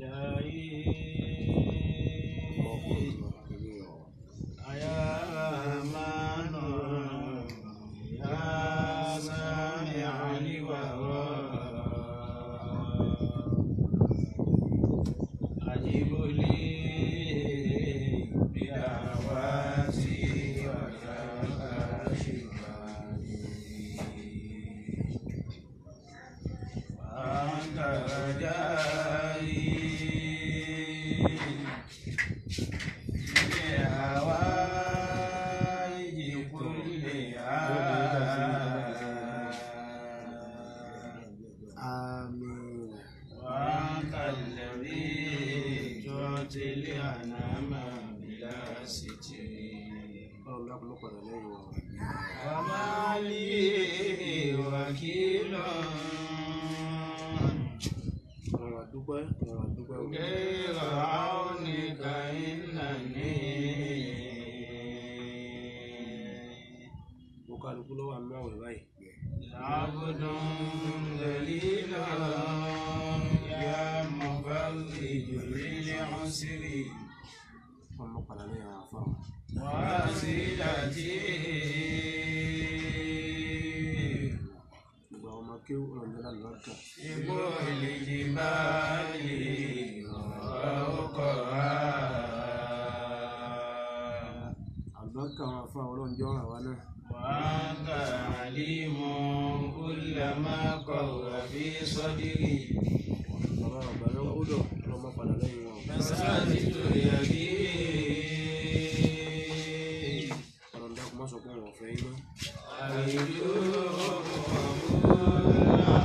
إلهي يا رحمن يا سامع الوراء أجب لي بدعواتي ويا كاشف وأنت رجائي لهوائج كلها آمين. وأنت الذي تعطي الأنام بلا ستر Ọlọ́run dákun ló padà lẹ́yìn wa. وما لي وكيل Ọlọ́run àdúpẹ́, Ọlọ́run àdúpẹ́ o. غير عونك إنني Mo kálukú ló wà nínú àwẹ̀ báyìí. عبد ذليل يا مفرج للعسر Ọlọ́run ló padà lẹ́yìn àwọn àfáà wa. وسيلتي Gbogbo àwọn ọmọ kéwú Ọlọ́run jẹ́ lálùbáríkà. الجبال وفوقها Àlùbáríkà àwọn àfáà Ọlọ́run jẹ́ ọ̀ràn wa náà. وأنت عليم كل ما قر في صدري Bàbá bàbá náà ó dọ̀ Ọlọ́run má padà lẹ́yìn wọn. مساجد يدي Ọlọ́run dákun má sọ pé wọn ò fẹ́ yín mọ́. أرجو قبولا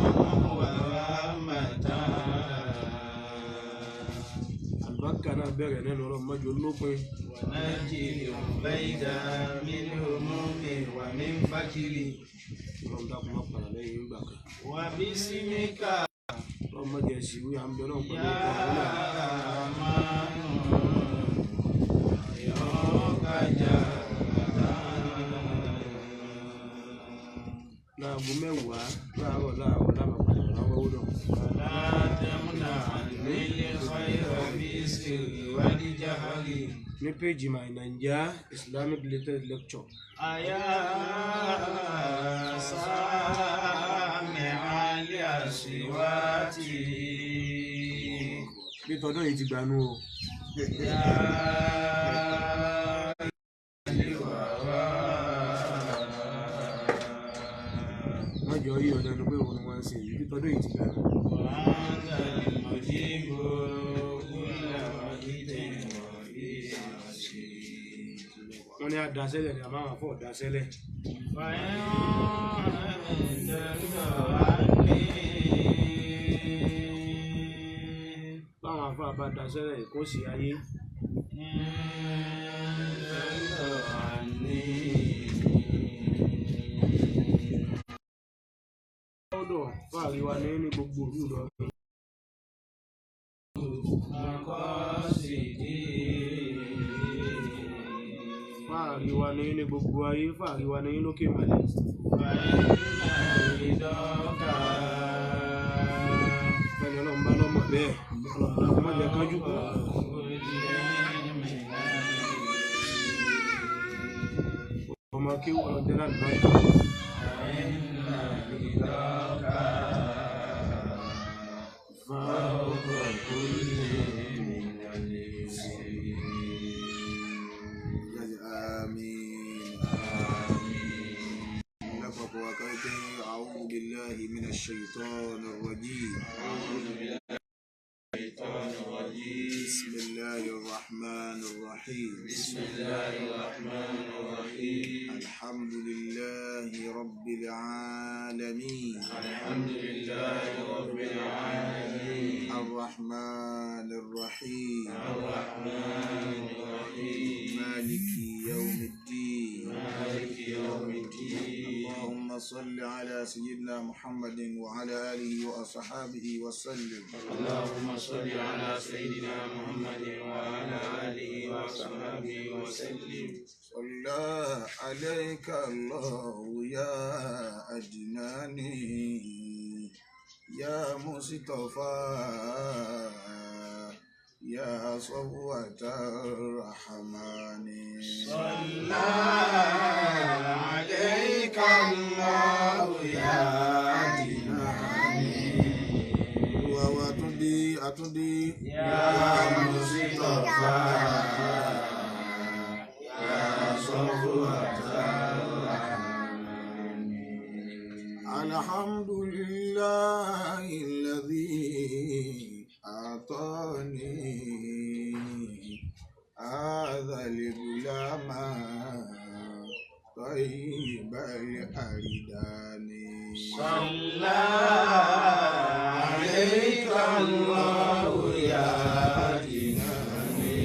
ورحمة Àlùbáríkà náà bẹ̀rẹ̀ nínú Ọlọ́run má jẹ́ ó lópin. ونجي العبيد من هموم ومن فكر Ọlọ́run dákun má padà lẹ́yìn yín gbà kan. وباسمك Ọlọ́run má jẹ́ ṣìwé à ń bẹ Ọlọ́run pẹ̀lú يا ọkọ̀ ọ̀hún náà. رحمن يوك Láago mẹ́wàá láàárọ̀ láàárọ̀ láàmà padà láwọn ó dọ̀. ولا تمنعني الخير في سر والجهر Ní péjì My Naija Islamic Related Lecture. أيا سامع الأصوات Bí tọdún yìí ti gbanú o. يا الوراء Má jẹ́ orí ọ̀dọ́ ẹnu pé òun ni wọ́n ń ṣe yìí. Bí tọdún yìí ti gbanú. وأنت المجيب كل وقت وفي عصر Wọ́n ní àdásẹ́lẹ̀ ni àmọ́ àwọn afọ́ ọ̀dásẹ́lẹ̀. فإن ترضى عني Báwọn afọ́ bá dasẹ́lẹ̀ kó sì ayé. إن ترضى عني Ó dọ̀ fáàrí wa ní ní gbogbo òru lọ. مقاصدي Fáàrí wa ní ní gbogbo ayé, fáàrí wa ní lókè màlẹ̀. فإن رضاك Fẹ́ni Ọlọ́run bá lọ́mọ bẹ́ẹ̀. Ọlọ́run dákun má jẹ́ kánjú kú. Ọmọ kéwú Ọlọ́run jẹ́ lálùbáríkà. آمين. لقد وقعت. أعوذ بالله من الشيطان الرجيم. بسم الله الرحمن الرحيم. بسم الله الرحمن الرحيم. الحمد لله رب العالمين. الحمد لله رب العالمين. الرحمن الرحيم. الرحمن الرحيم. مالك يوم الدين. مالك يوم الدين. اللهم صل على سيدنا محمد وعلى آله وأصحابه وسلم. اللهم صل على سيدنا محمد وعلى آله وصحبه وسلم. صلى عليك الله يا أجناني يا مصطفى. يا صفوة الرحمن. صلى عليك الله يا عدناني. Àtúndí àtúndí يا مصطفى يا صفوة الرحمن. الحمد لله الذي أعطاني هذا الغلام طيب الأردان. صلى عليك الله يا عدناني.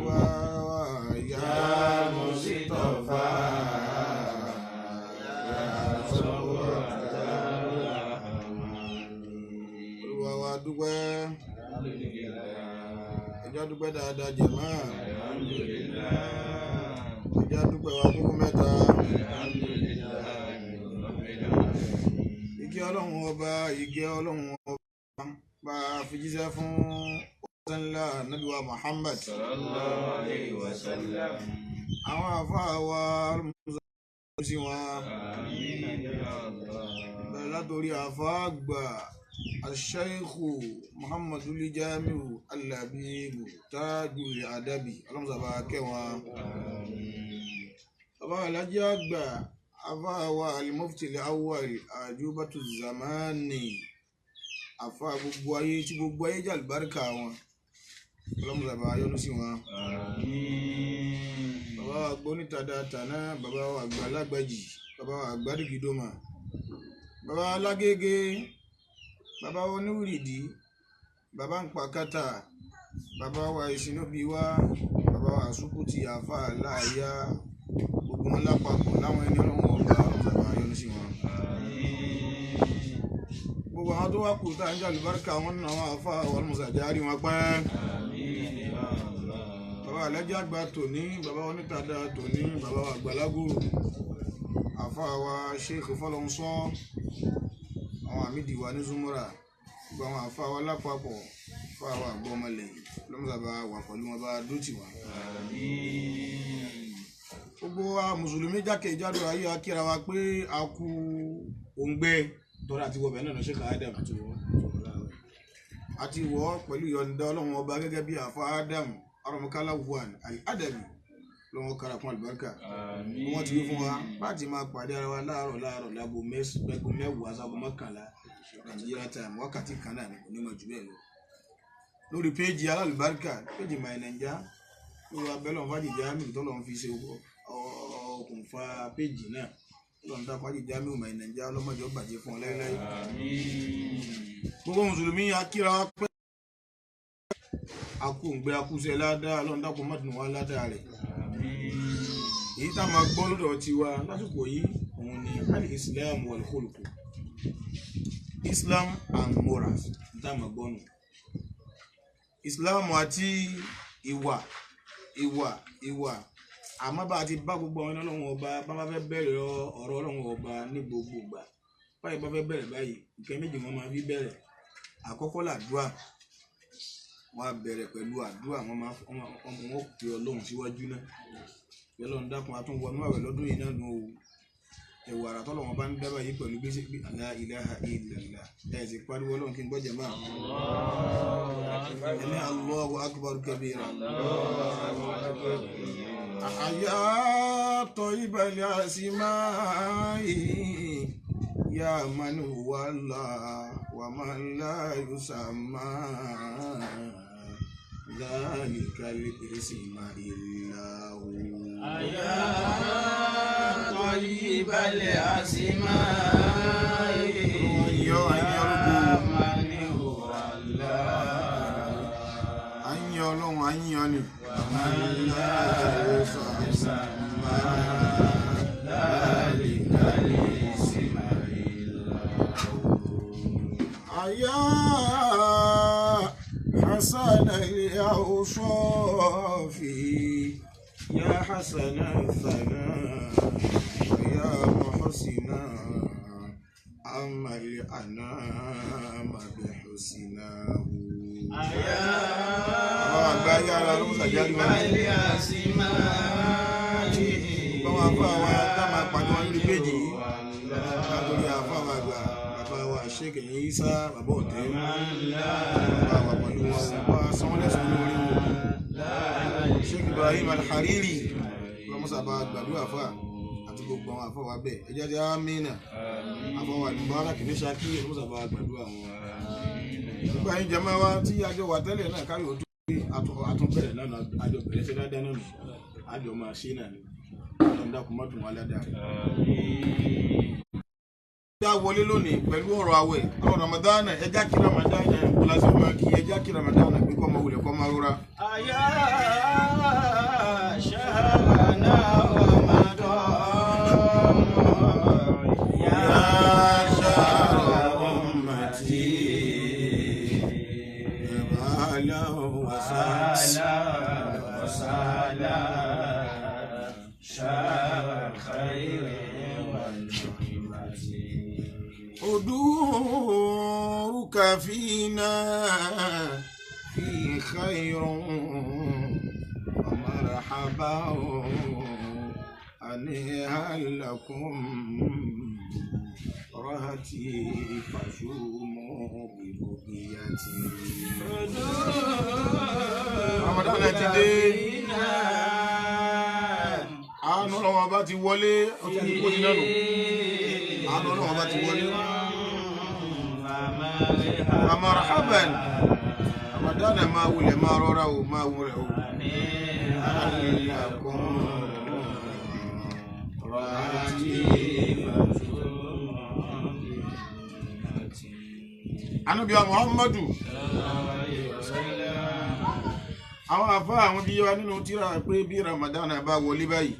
ويا مصطفى يا صفوة الرحمن. Olúwa wa dúpẹ́, ẹjọ́ dúpẹ́ dáadáa jẹ̀mọ́, ẹjọ́ dúpẹ́ wa kúkú mẹ́ta. Ìkẹ́ Ọlọ́run ọba, ìgẹ́ Ọlọ́run ọba bá a fi jíṣẹ́ fún ọ̀sán ńlá Nábì wa Muhammad. Sallallahu alayhi wa sallam. Àwọn àfáà wa sí wọn Àmín ya Allah. bẹ̀rẹ̀ látòrí àfáà àgbà Ash-Shaykhu Muhammadu Jamiu Al-Labibu Tajul Adabi, ọlọ́mùsàbà kẹwọn. Bàbá Alhaji àgbà àfáà wa Al-Mufti Al-Awwal Ajubatu Zamani, àfáà gbogbo ayé tí gbogbo ayé jẹ́ àlùbáríkà wọn, ọlọ́mùsàbà yọ́nú sí wọn. Àmín. Bàbá wa gbónítada tàná, bàbá wa àgbà lágbàjì, bàbá wa àgbà dìgídọ́mà, bàbá wa lágége, bàbá wa oníwìrìdì, bàbá ń pàkátà, bàbá wa ìṣínúbí wa, bàbá wa àsùkùtì àfà láàyà, gbogbo wọn lápapọ̀ láwọn ẹni ọlọ́run ọba, ọlọ́mùsàbà yọ́nú sí wọn. Gbogbo àwọn tó wá kù tá à ń jẹ́ àlùbáríkà wọn nínú àwọn àfà ọlọ́mùsàjà rí wọn pẹ́. Àmín ya Allah. Bàbá Alhaji àgbà tòní, bàbá onítada tòní, bàbá wa àgbàlagbòrò, àfáà wa Sheikh Fọlọ́nṣọ́, àwọn àmìdí wa ní Zumura, gbogbo àwọn àfáà wa lápapọ̀, àfáà wa àgbọ̀ ọmọlẹ̀ lọ́mọ́sàbà wà pẹ̀lú wọn bá dúró tì wá. Àmín. Gbogbo wa mùsùlùmí jákèjádò ayé akíra wa pé a kú òǹgbẹ tọ́lá àti wọ̀bẹ̀ náà Sheikh Adam àti wọ́ pẹ̀lú ìyọ̀ǹda Ọlọ́run ọba gẹ́gẹ́ bí àfáà Adam arọmọkálá wan al-Adabi lọ́wọ́ kára fún àlùbáríkà. Àmín. Wọ́n ti wí fún wa láti máa pàdé ara wa láàárọ̀ láàárọ̀ láago 10 sáago 11 Nàìjíríà time, wákàtí kan náà ni, kò ní mọ̀ jù bẹ́ẹ̀ lọ. Lórí péjì alálùbáríkà, péjì My Naija, lórí abẹ́lẹ̀ fàjì Jamiu tọ́lọ̀ ń fi ṣe okùnfà péjì náà, tọ́lọ̀ ń dá fàjì Jamiu My Naija ọlọ́mọdé ó bàjẹ́ fún ọ láéláé. Àmín. Gbogbo mùsùlùmí akíra wa pẹ́ akú òǹgbẹ akúṣẹ́ ládàá, ọlọ́run dákun má dùn wá ládàá rẹ̀. Àmín. Èyí tá a máa gbọ́ lọ́dọ̀ tiwa lásìkò yìí òun ni al-Islam wal-khuluq, Islam and morals, tá a máa gbọ́ nù. Islam àti ìwà, ìwà, ìwà. Àmọ́ bá a ti bá gbogbo àwọn ọlọ́run ọba bá bá fẹ́ bẹ̀rẹ̀ ọ̀rọ̀ ọlọ́run ọba ní gbogbo ìgbà báyìí, bá fẹ́ bẹ̀rẹ̀ báyìí, nǹkan méjì wọn máa fi bẹ̀rẹ̀. Àkọ́kọ́ làdúrà, wọn á bẹ̀rẹ̀ pẹ̀lú àdúrà, wọn máa wọn pe ọlọ́run síwájú náà. Ọlọ́run dákun, a tún wọnú àwẹ̀ lọ́dún yìí náà nù o. Ẹ̀wọ̀ àrà tọ́lọ̀ wọn bá ń dábàá yìí pẹ̀lú bí ṣe bí la ilaha illallah, ẹ̀ sì pariwo ọlọ́run kí n gbọ́jẹ̀ máa ẹni Allahu akbar kabira. Àyà tayyibal asma'i ya man huwa Allah wa man la yusamma dhalikal isma illa hu. يا طيب الأسماء Ayọ̀ يا من هو الله à ń yan ọlọ́run, à ń yan ni. ومن لا يسمى ذلك الاسم إلا هو. أيا حسن الأوصاف يا حسن الثناء ويا محسنا أما الأنام بحسناه. يا ọlọ́mọsà jáde wọn. Báwọn afá wa tá máa pàdé wọn lórí péjì yìí. Látòrí afá wa àgbà bàbá wa Sheikh Isa bàbá ọ̀tẹ́. Bàbá wa pẹ̀lú wọn bá sanwó lẹ́sùn lórí wọn. Sheikh Ibrahim Al-Hariri ọlọ́mọsà bá gbàdúrà fà àti gbogbo àwọn afá wa bẹ́ẹ̀. Ẹ jẹ́ àmínà. Afá wa Mubarak ní Ṣakí ọlọ́mọsà bá gbàdúrà wọn. Nígbà yín jẹ́ máa wá tí àjọ wà tẹ́lẹ̀ náà kárí ojú pé àtúnbẹ̀rẹ̀ náà àjọ bẹ̀rẹ̀ sí dáadáa náà nù àjọ máa ṣe náà ni ọlọ́run dákun má dùn wá ládàá rẹ̀. Ẹja wọlé lónìí pẹ̀lú ọ̀rọ̀ àwẹ̀ ọ̀rọ̀ Ramadan ẹja kí Ramadan kọlásí máa kí ẹja kí Ramadan pé kọ́ máa wulẹ̀ kọ́ máa rọra. Àyà ṣahrana Ramadan ya shahra ummati ahlan wa sahlan. wa sahlan shahra al-khayri wal-ni'mati. حضورك فينا في خير ومرحبا أنيها لكم رهتي فشوموا ببقيتي. Ramadan ti dé. Àánú Ọlọ́run ọba ti wọlé, ó ti kó sí náà nù. Àánú Ọlọ́run ọba ti wọlé. Marhaban. Ramadan máa wulẹ̀ máa rọra o, máa wulẹ̀ o. Ànábì wa Muhammadu. Àwọn àfá àwọn bí wa nínú tírà pé bí Ramadan bá wọlé báyìí,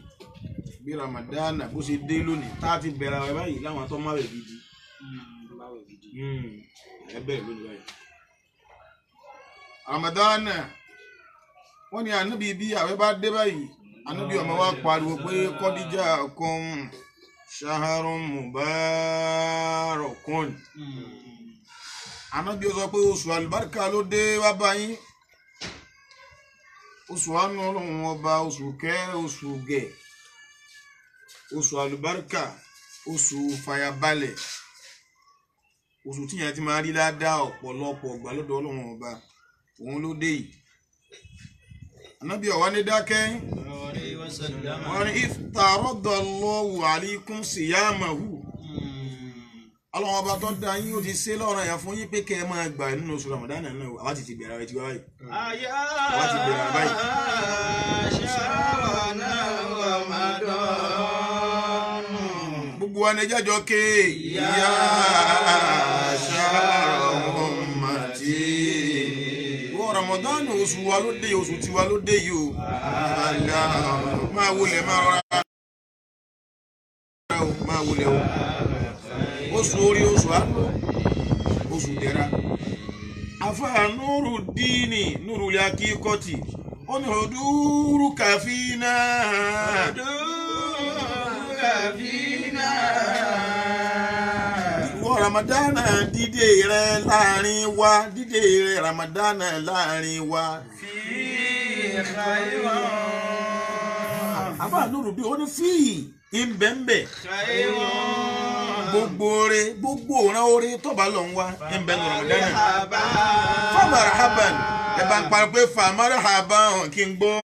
bí Ramadan bó ṣe dé lónìí, tá a ti bẹ̀rẹ̀ àwẹ̀ báyìí láwọn tó máa wẹ̀ gidi. Ẹ bẹ̀rẹ̀ lónìí báyìí. Ramadan wọ́n ní ànábì bí àwẹ̀ bá dé báyìí, ànábì ọmọ wa pariwo pé kọ́díjà kan shaharun mubarakun. Ànábì ó sọ pé oṣù àlùbáríkà ló dé wá báyìí. Oṣù àánú Ọlọ́run ọba, oṣù kẹ́, oṣù gẹ̀, oṣù àlùbáríkà, oṣù fàyàbalẹ̀, oṣù tíyẹn ti máa rí ládàá ọ̀pọ̀lọpọ̀ ọgbà lọ́dọ̀ Ọlọ́run ọba, òun ló dé yìí. Ànábì ọ̀wá ní dákẹ́, wọ́n ní iftaradallahu alaykum siyamahu. Ọlọ́run ọba tó dá yín ó ti ṣe lọ́rọ̀ yẹn fún yín pé kẹ́ ẹ máa gbà nínú oṣù Ramadan náà, àwa ti ti bẹ̀rẹ̀ àwẹ̀ tiwa báyìí. Àyà Àwa ti bẹ̀rẹ̀ báyìí. ṣahrana Ramadan. Gbogbo wa ni ẹjẹ́ jọ ké. Ya shahra ummati. Wọ́n Ramadan oṣù wa ló dé, oṣù tiwa ló dé yìí o. Máa wọlé máa rọra o, máa wọlé o. Oṣù orí, oṣù àánú, oṣù dẹ̀ra. Afa Nuru Dini, Nuru Akíkọ́tì, ó ní ọdúrú kàfínà. Kàfínà. Ìwọ Ramadan dídé rẹ láàrin wa, dídé rẹ Ramadan láàrin wa. Fi khayran. Afa Nuru bí ó ní fíì ìbẹ̀ǹbẹ̀. Khayran. Gbogbo oore, gbogbo òran oore tó bá lọ ń wá ìbẹ̀ ní Ramadan. Famarhaban, ẹ bá ń parí pé famarhaban kí n gbọ́.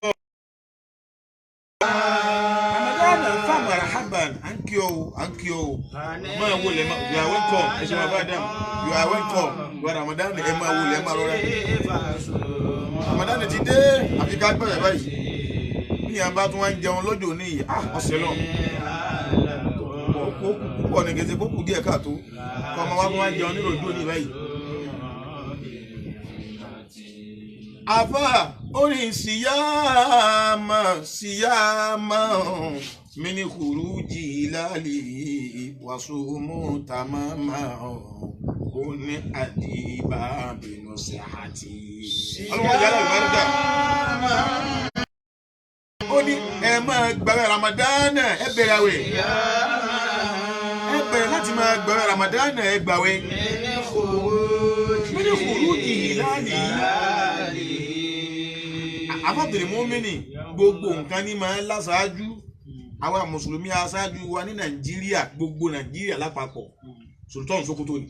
Ramadan famarhaban, à ń kí ọ o, à ń kí ọ o. Máa wọlé ma, you are welcome, ẹ ṣe máa bá dàm, you are welcome. Ìwà Ramadan ẹ máa wọlé ẹ máa rọra. Ramadan ti dé, àfi ká gbẹ̀rẹ̀ báyìí. Bí yàn bá tún wá ń jẹun lọ́jọ́ òní yìí, ah ọ̀sẹ̀ lọ. Ó kù púpọ̀ ní gèsè, kó kù díẹ̀ káàtó. Kọ́ ọmọ wa tún wá ń jẹun nírò ojú òní báyìí. Àfà orin síyáàmà síyáàmà mini khuruji lálì wàsúmù tamama ó ní àdìbà bínú sàhàtì. Ọlọ́wọ́n jẹ́ àlùbáríkà. Ó ní ẹ máa gbààwẹ̀ Ramadan, ẹ bẹ̀rẹ̀ àwẹ̀. Ẹ bẹ̀rẹ̀ láti máa gbààwẹ̀ Ramadan, ẹ gbààwẹ̀. Mini khuruji lálì. Afọ́bìnrin mọ́mìnì gbogbo nǹkan ní máa ń láṣáájú. Àwa mùsùlùmí aṣáájú wa ní Nàìjíríà, gbogbo Nàìjíríà lápapọ̀, Sultan Sokoto ni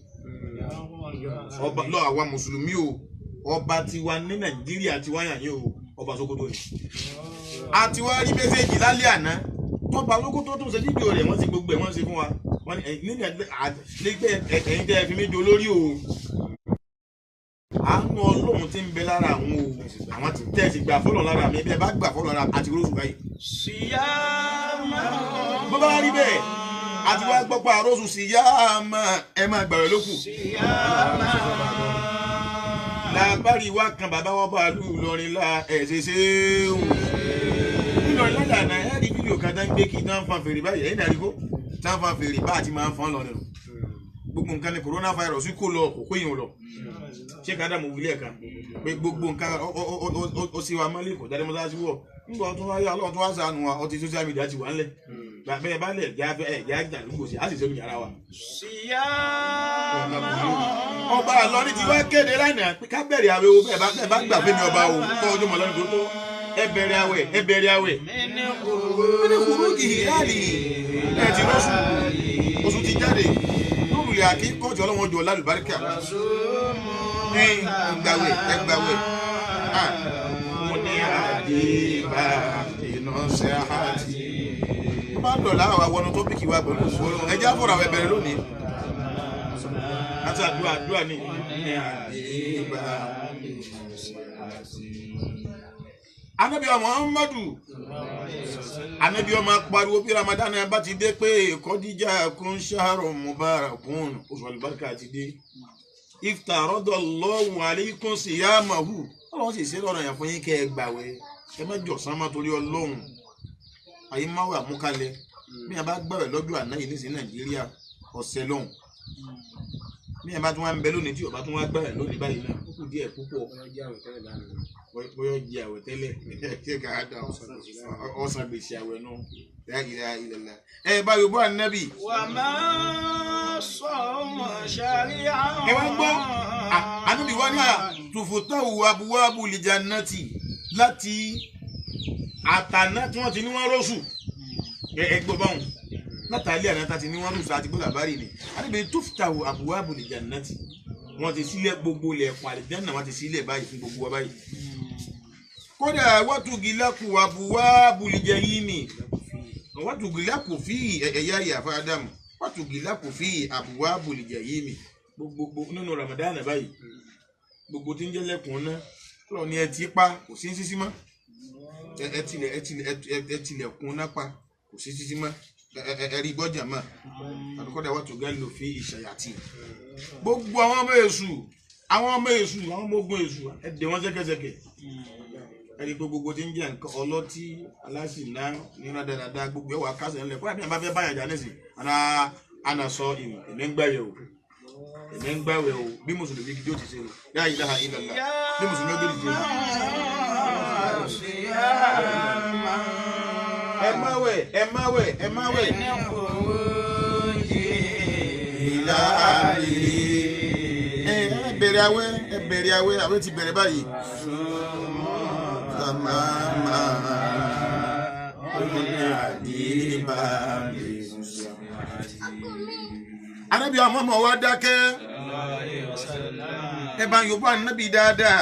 ọba lọ. Àwa mùsùlùmí o, ọba tiwa ní Nàìjíríà tiwa yàn yín o, ọba Sokoto ni. A ti wá rí mẹ́sẹ̀gì lálẹ́ àná tọ́ba Sokoto tó ń ṣe fídíò rẹ̀, wọ́n ti gbogbo ẹ̀ wọ́n ṣe fún wa. Wọ́n ní nígbẹ́ ẹ̀yin tẹ́ ẹ fi mí jọ lórí o, àánú Ọlọ́run ti ń bẹ lára àwọn o, àwọn tí tẹ́ ẹ sì gbà fọlọ́ lára mi, bí ẹ bá gbà fọlọ́ lára àti róṣù báyìí. Bó bá rí bẹ́ẹ̀, àti wá gbọ́ pa àrósù sí yá ẹ máa gbàrẹ̀ lókù. Làbárí wa kan bàbá wọn bá lù lọrin la ẹ̀ ṣe ṣe é o. Ńlọrin ládàá ẹ rí fídíò kan tá ń gbé kí tá ń fan fèrè báyìí, ẹ̀yìn dàrí kó tá ń fan fèrè bá àti máa ń fan lọ nínú. Gbogbo nǹkan ni coronavirus kó lọ, kò kó yìí lọ. Ṣé ká dààmú wílẹ̀ kan pé gbogbo nǹkan ó sì wá mọ́lẹ̀ kò jáde mọ́sáàsì wọ̀. Ńgbà tó wáyé Ọlọ́run tó wá ṣàánú wa, ọtí social media ti wà ńlẹ̀. Bẹ́ẹ̀ bá lẹ̀ já ẹ̀ já jàdúgbò sí, á sì sẹ́nu yàrá wa. Ọba Ìlọrin ti wá kéde lánàá pé ká bẹ̀rẹ̀ àwẹ̀ o, bẹ́ẹ̀ bá gbà fẹ́mi ọba o, tọ́ ọjọ́ mọ̀ lọ́nà tó tọ́. Ẹ bẹ̀rẹ̀ àwẹ̀, ẹ bẹ̀rẹ̀ àwẹ̀. Mímí kúrú kìí láàlì. Ẹ ti rọ́ṣù, oṣù ti jáde. Lórúlẹ̀ àkí kọ́ọ̀tù ọlọ́wọ́n jọ lálùbáríkà. Ẹ gbàwẹ̀, ẹ gbàwẹ̀. Mo ní àdìbà iná ṣe àti. Bó bá dọ̀là àwọn àwọn tọ́pìkì wa pẹ̀lú ìṣòro. Ẹ jẹ́ àfọ̀rọ̀ àwẹ̀ bẹ̀rẹ̀ lónìí. Láti àdúrà àdúrà ni. Àdìbà. Ànábì wa Muhammadu, Ànábì wa máa pariwo bí Ramadan bá ti dé pé kọ́díjà kún ṣáàrọ̀ mubarakun, oṣù àlùbáríkà ti dé. Iftaradallahu alaykum siyamahu, Ọlọ́run sì ṣe lọ́rọ̀ yẹn fún yín kẹ́ ẹ gbàwẹ̀, ẹ má jọ̀sán má torí Ọlọ́run. Àyè má wà mú kalẹ̀ bí yẹn bá gbàwẹ̀ lọ́jọ́ àná yìí nísìnyí Nàìjíríà ọ̀sẹ̀ lọ́hùn. Bí yẹn bá tún wá ń bẹ lónìí tí ó bá tún wá gbàwẹ̀ lónìí báyìí náà, ó kù díẹ̀ púpọ̀. Bóyá jẹ àwẹ̀ tẹ́lẹ̀ ṣé ká dá ọsàn gbèsè àwẹ̀ náà. La ilaha illallah. Ẹ bá yorùbá ànábì. Wà máa sọ̀mọ̀ ṣàríà. Ẹ wá gbọ́ ànábì wá ní à tùfùtàwù abúwábù lìjànàtì láti àtàná tí wọ́n ti ní wọ́n rọ́ṣù. Ẹ gbọ́ báwọn látàlí àná tá ti ní wọ́n rọ́ṣù àti gbọ́dọ̀ àbárì ni ànábì tùfùtàwù abúwábù lìjànàtì wọ́n ti sílẹ̀ gbogbo ilẹ̀kùn àlìjánnà, wọ́n ti sílẹ̀ báyìí fún gbogbo wa báyìí. Kódà wàtúgìlákù àbúwábù lìjẹ̀hímì wàtúgìlákù fi ẹ̀yà ìyàfa Ádámù wàtúgìlákù fi àbúwábù lìjẹ̀hímì gbogbo nínú Ramadan báyìí gbogbo tí ń jẹ́ lẹ́kùn náà lọ ní ẹ ti pa kò sí sísí mọ́, ẹ tilẹ̀kùn náà pa kò sí sísí mọ́, ẹ rí gbọ́jà mọ́. Àbíkọ́dà wàtúgìlákù fi ìṣàyàtì gbogbo àwọn ọmọ èṣù, àwọn ọmọ èṣù, àwọn ọmọ ogun èṣù, ẹ dè wọ́n ṣẹ́kẹ́ṣẹkẹ̀. Ẹ rí i pé gbogbo tí ń jẹ́ nǹkan ọlọ́tí aláṣìná nínú dáadáa gbogbo ẹwà kásẹ̀ ńlẹ̀. Kódà bí wọn bá fẹ́ báyà jà nísìn, àná sọ ìmọ̀ èmi ń gbàwẹ̀ o, èmi ń gbàwẹ̀ o, bí mùsùlùmí gidi ó ti ṣe o, la ilaha illallah, bí mùsùlùmí gidi ti ṣe o. Ẹ má wẹ̀, ẹ má wẹ̀, ẹ má wẹ̀. Ẹ bẹ̀rẹ̀ àwẹ̀, ẹ bẹ̀rẹ̀ àwẹ̀, àwẹ̀ ti bẹ̀rẹ̀ báyìí. Ànábì àwọn ọmọ wa dákẹ́, ẹ bá yorùbá ànábì dáadáa.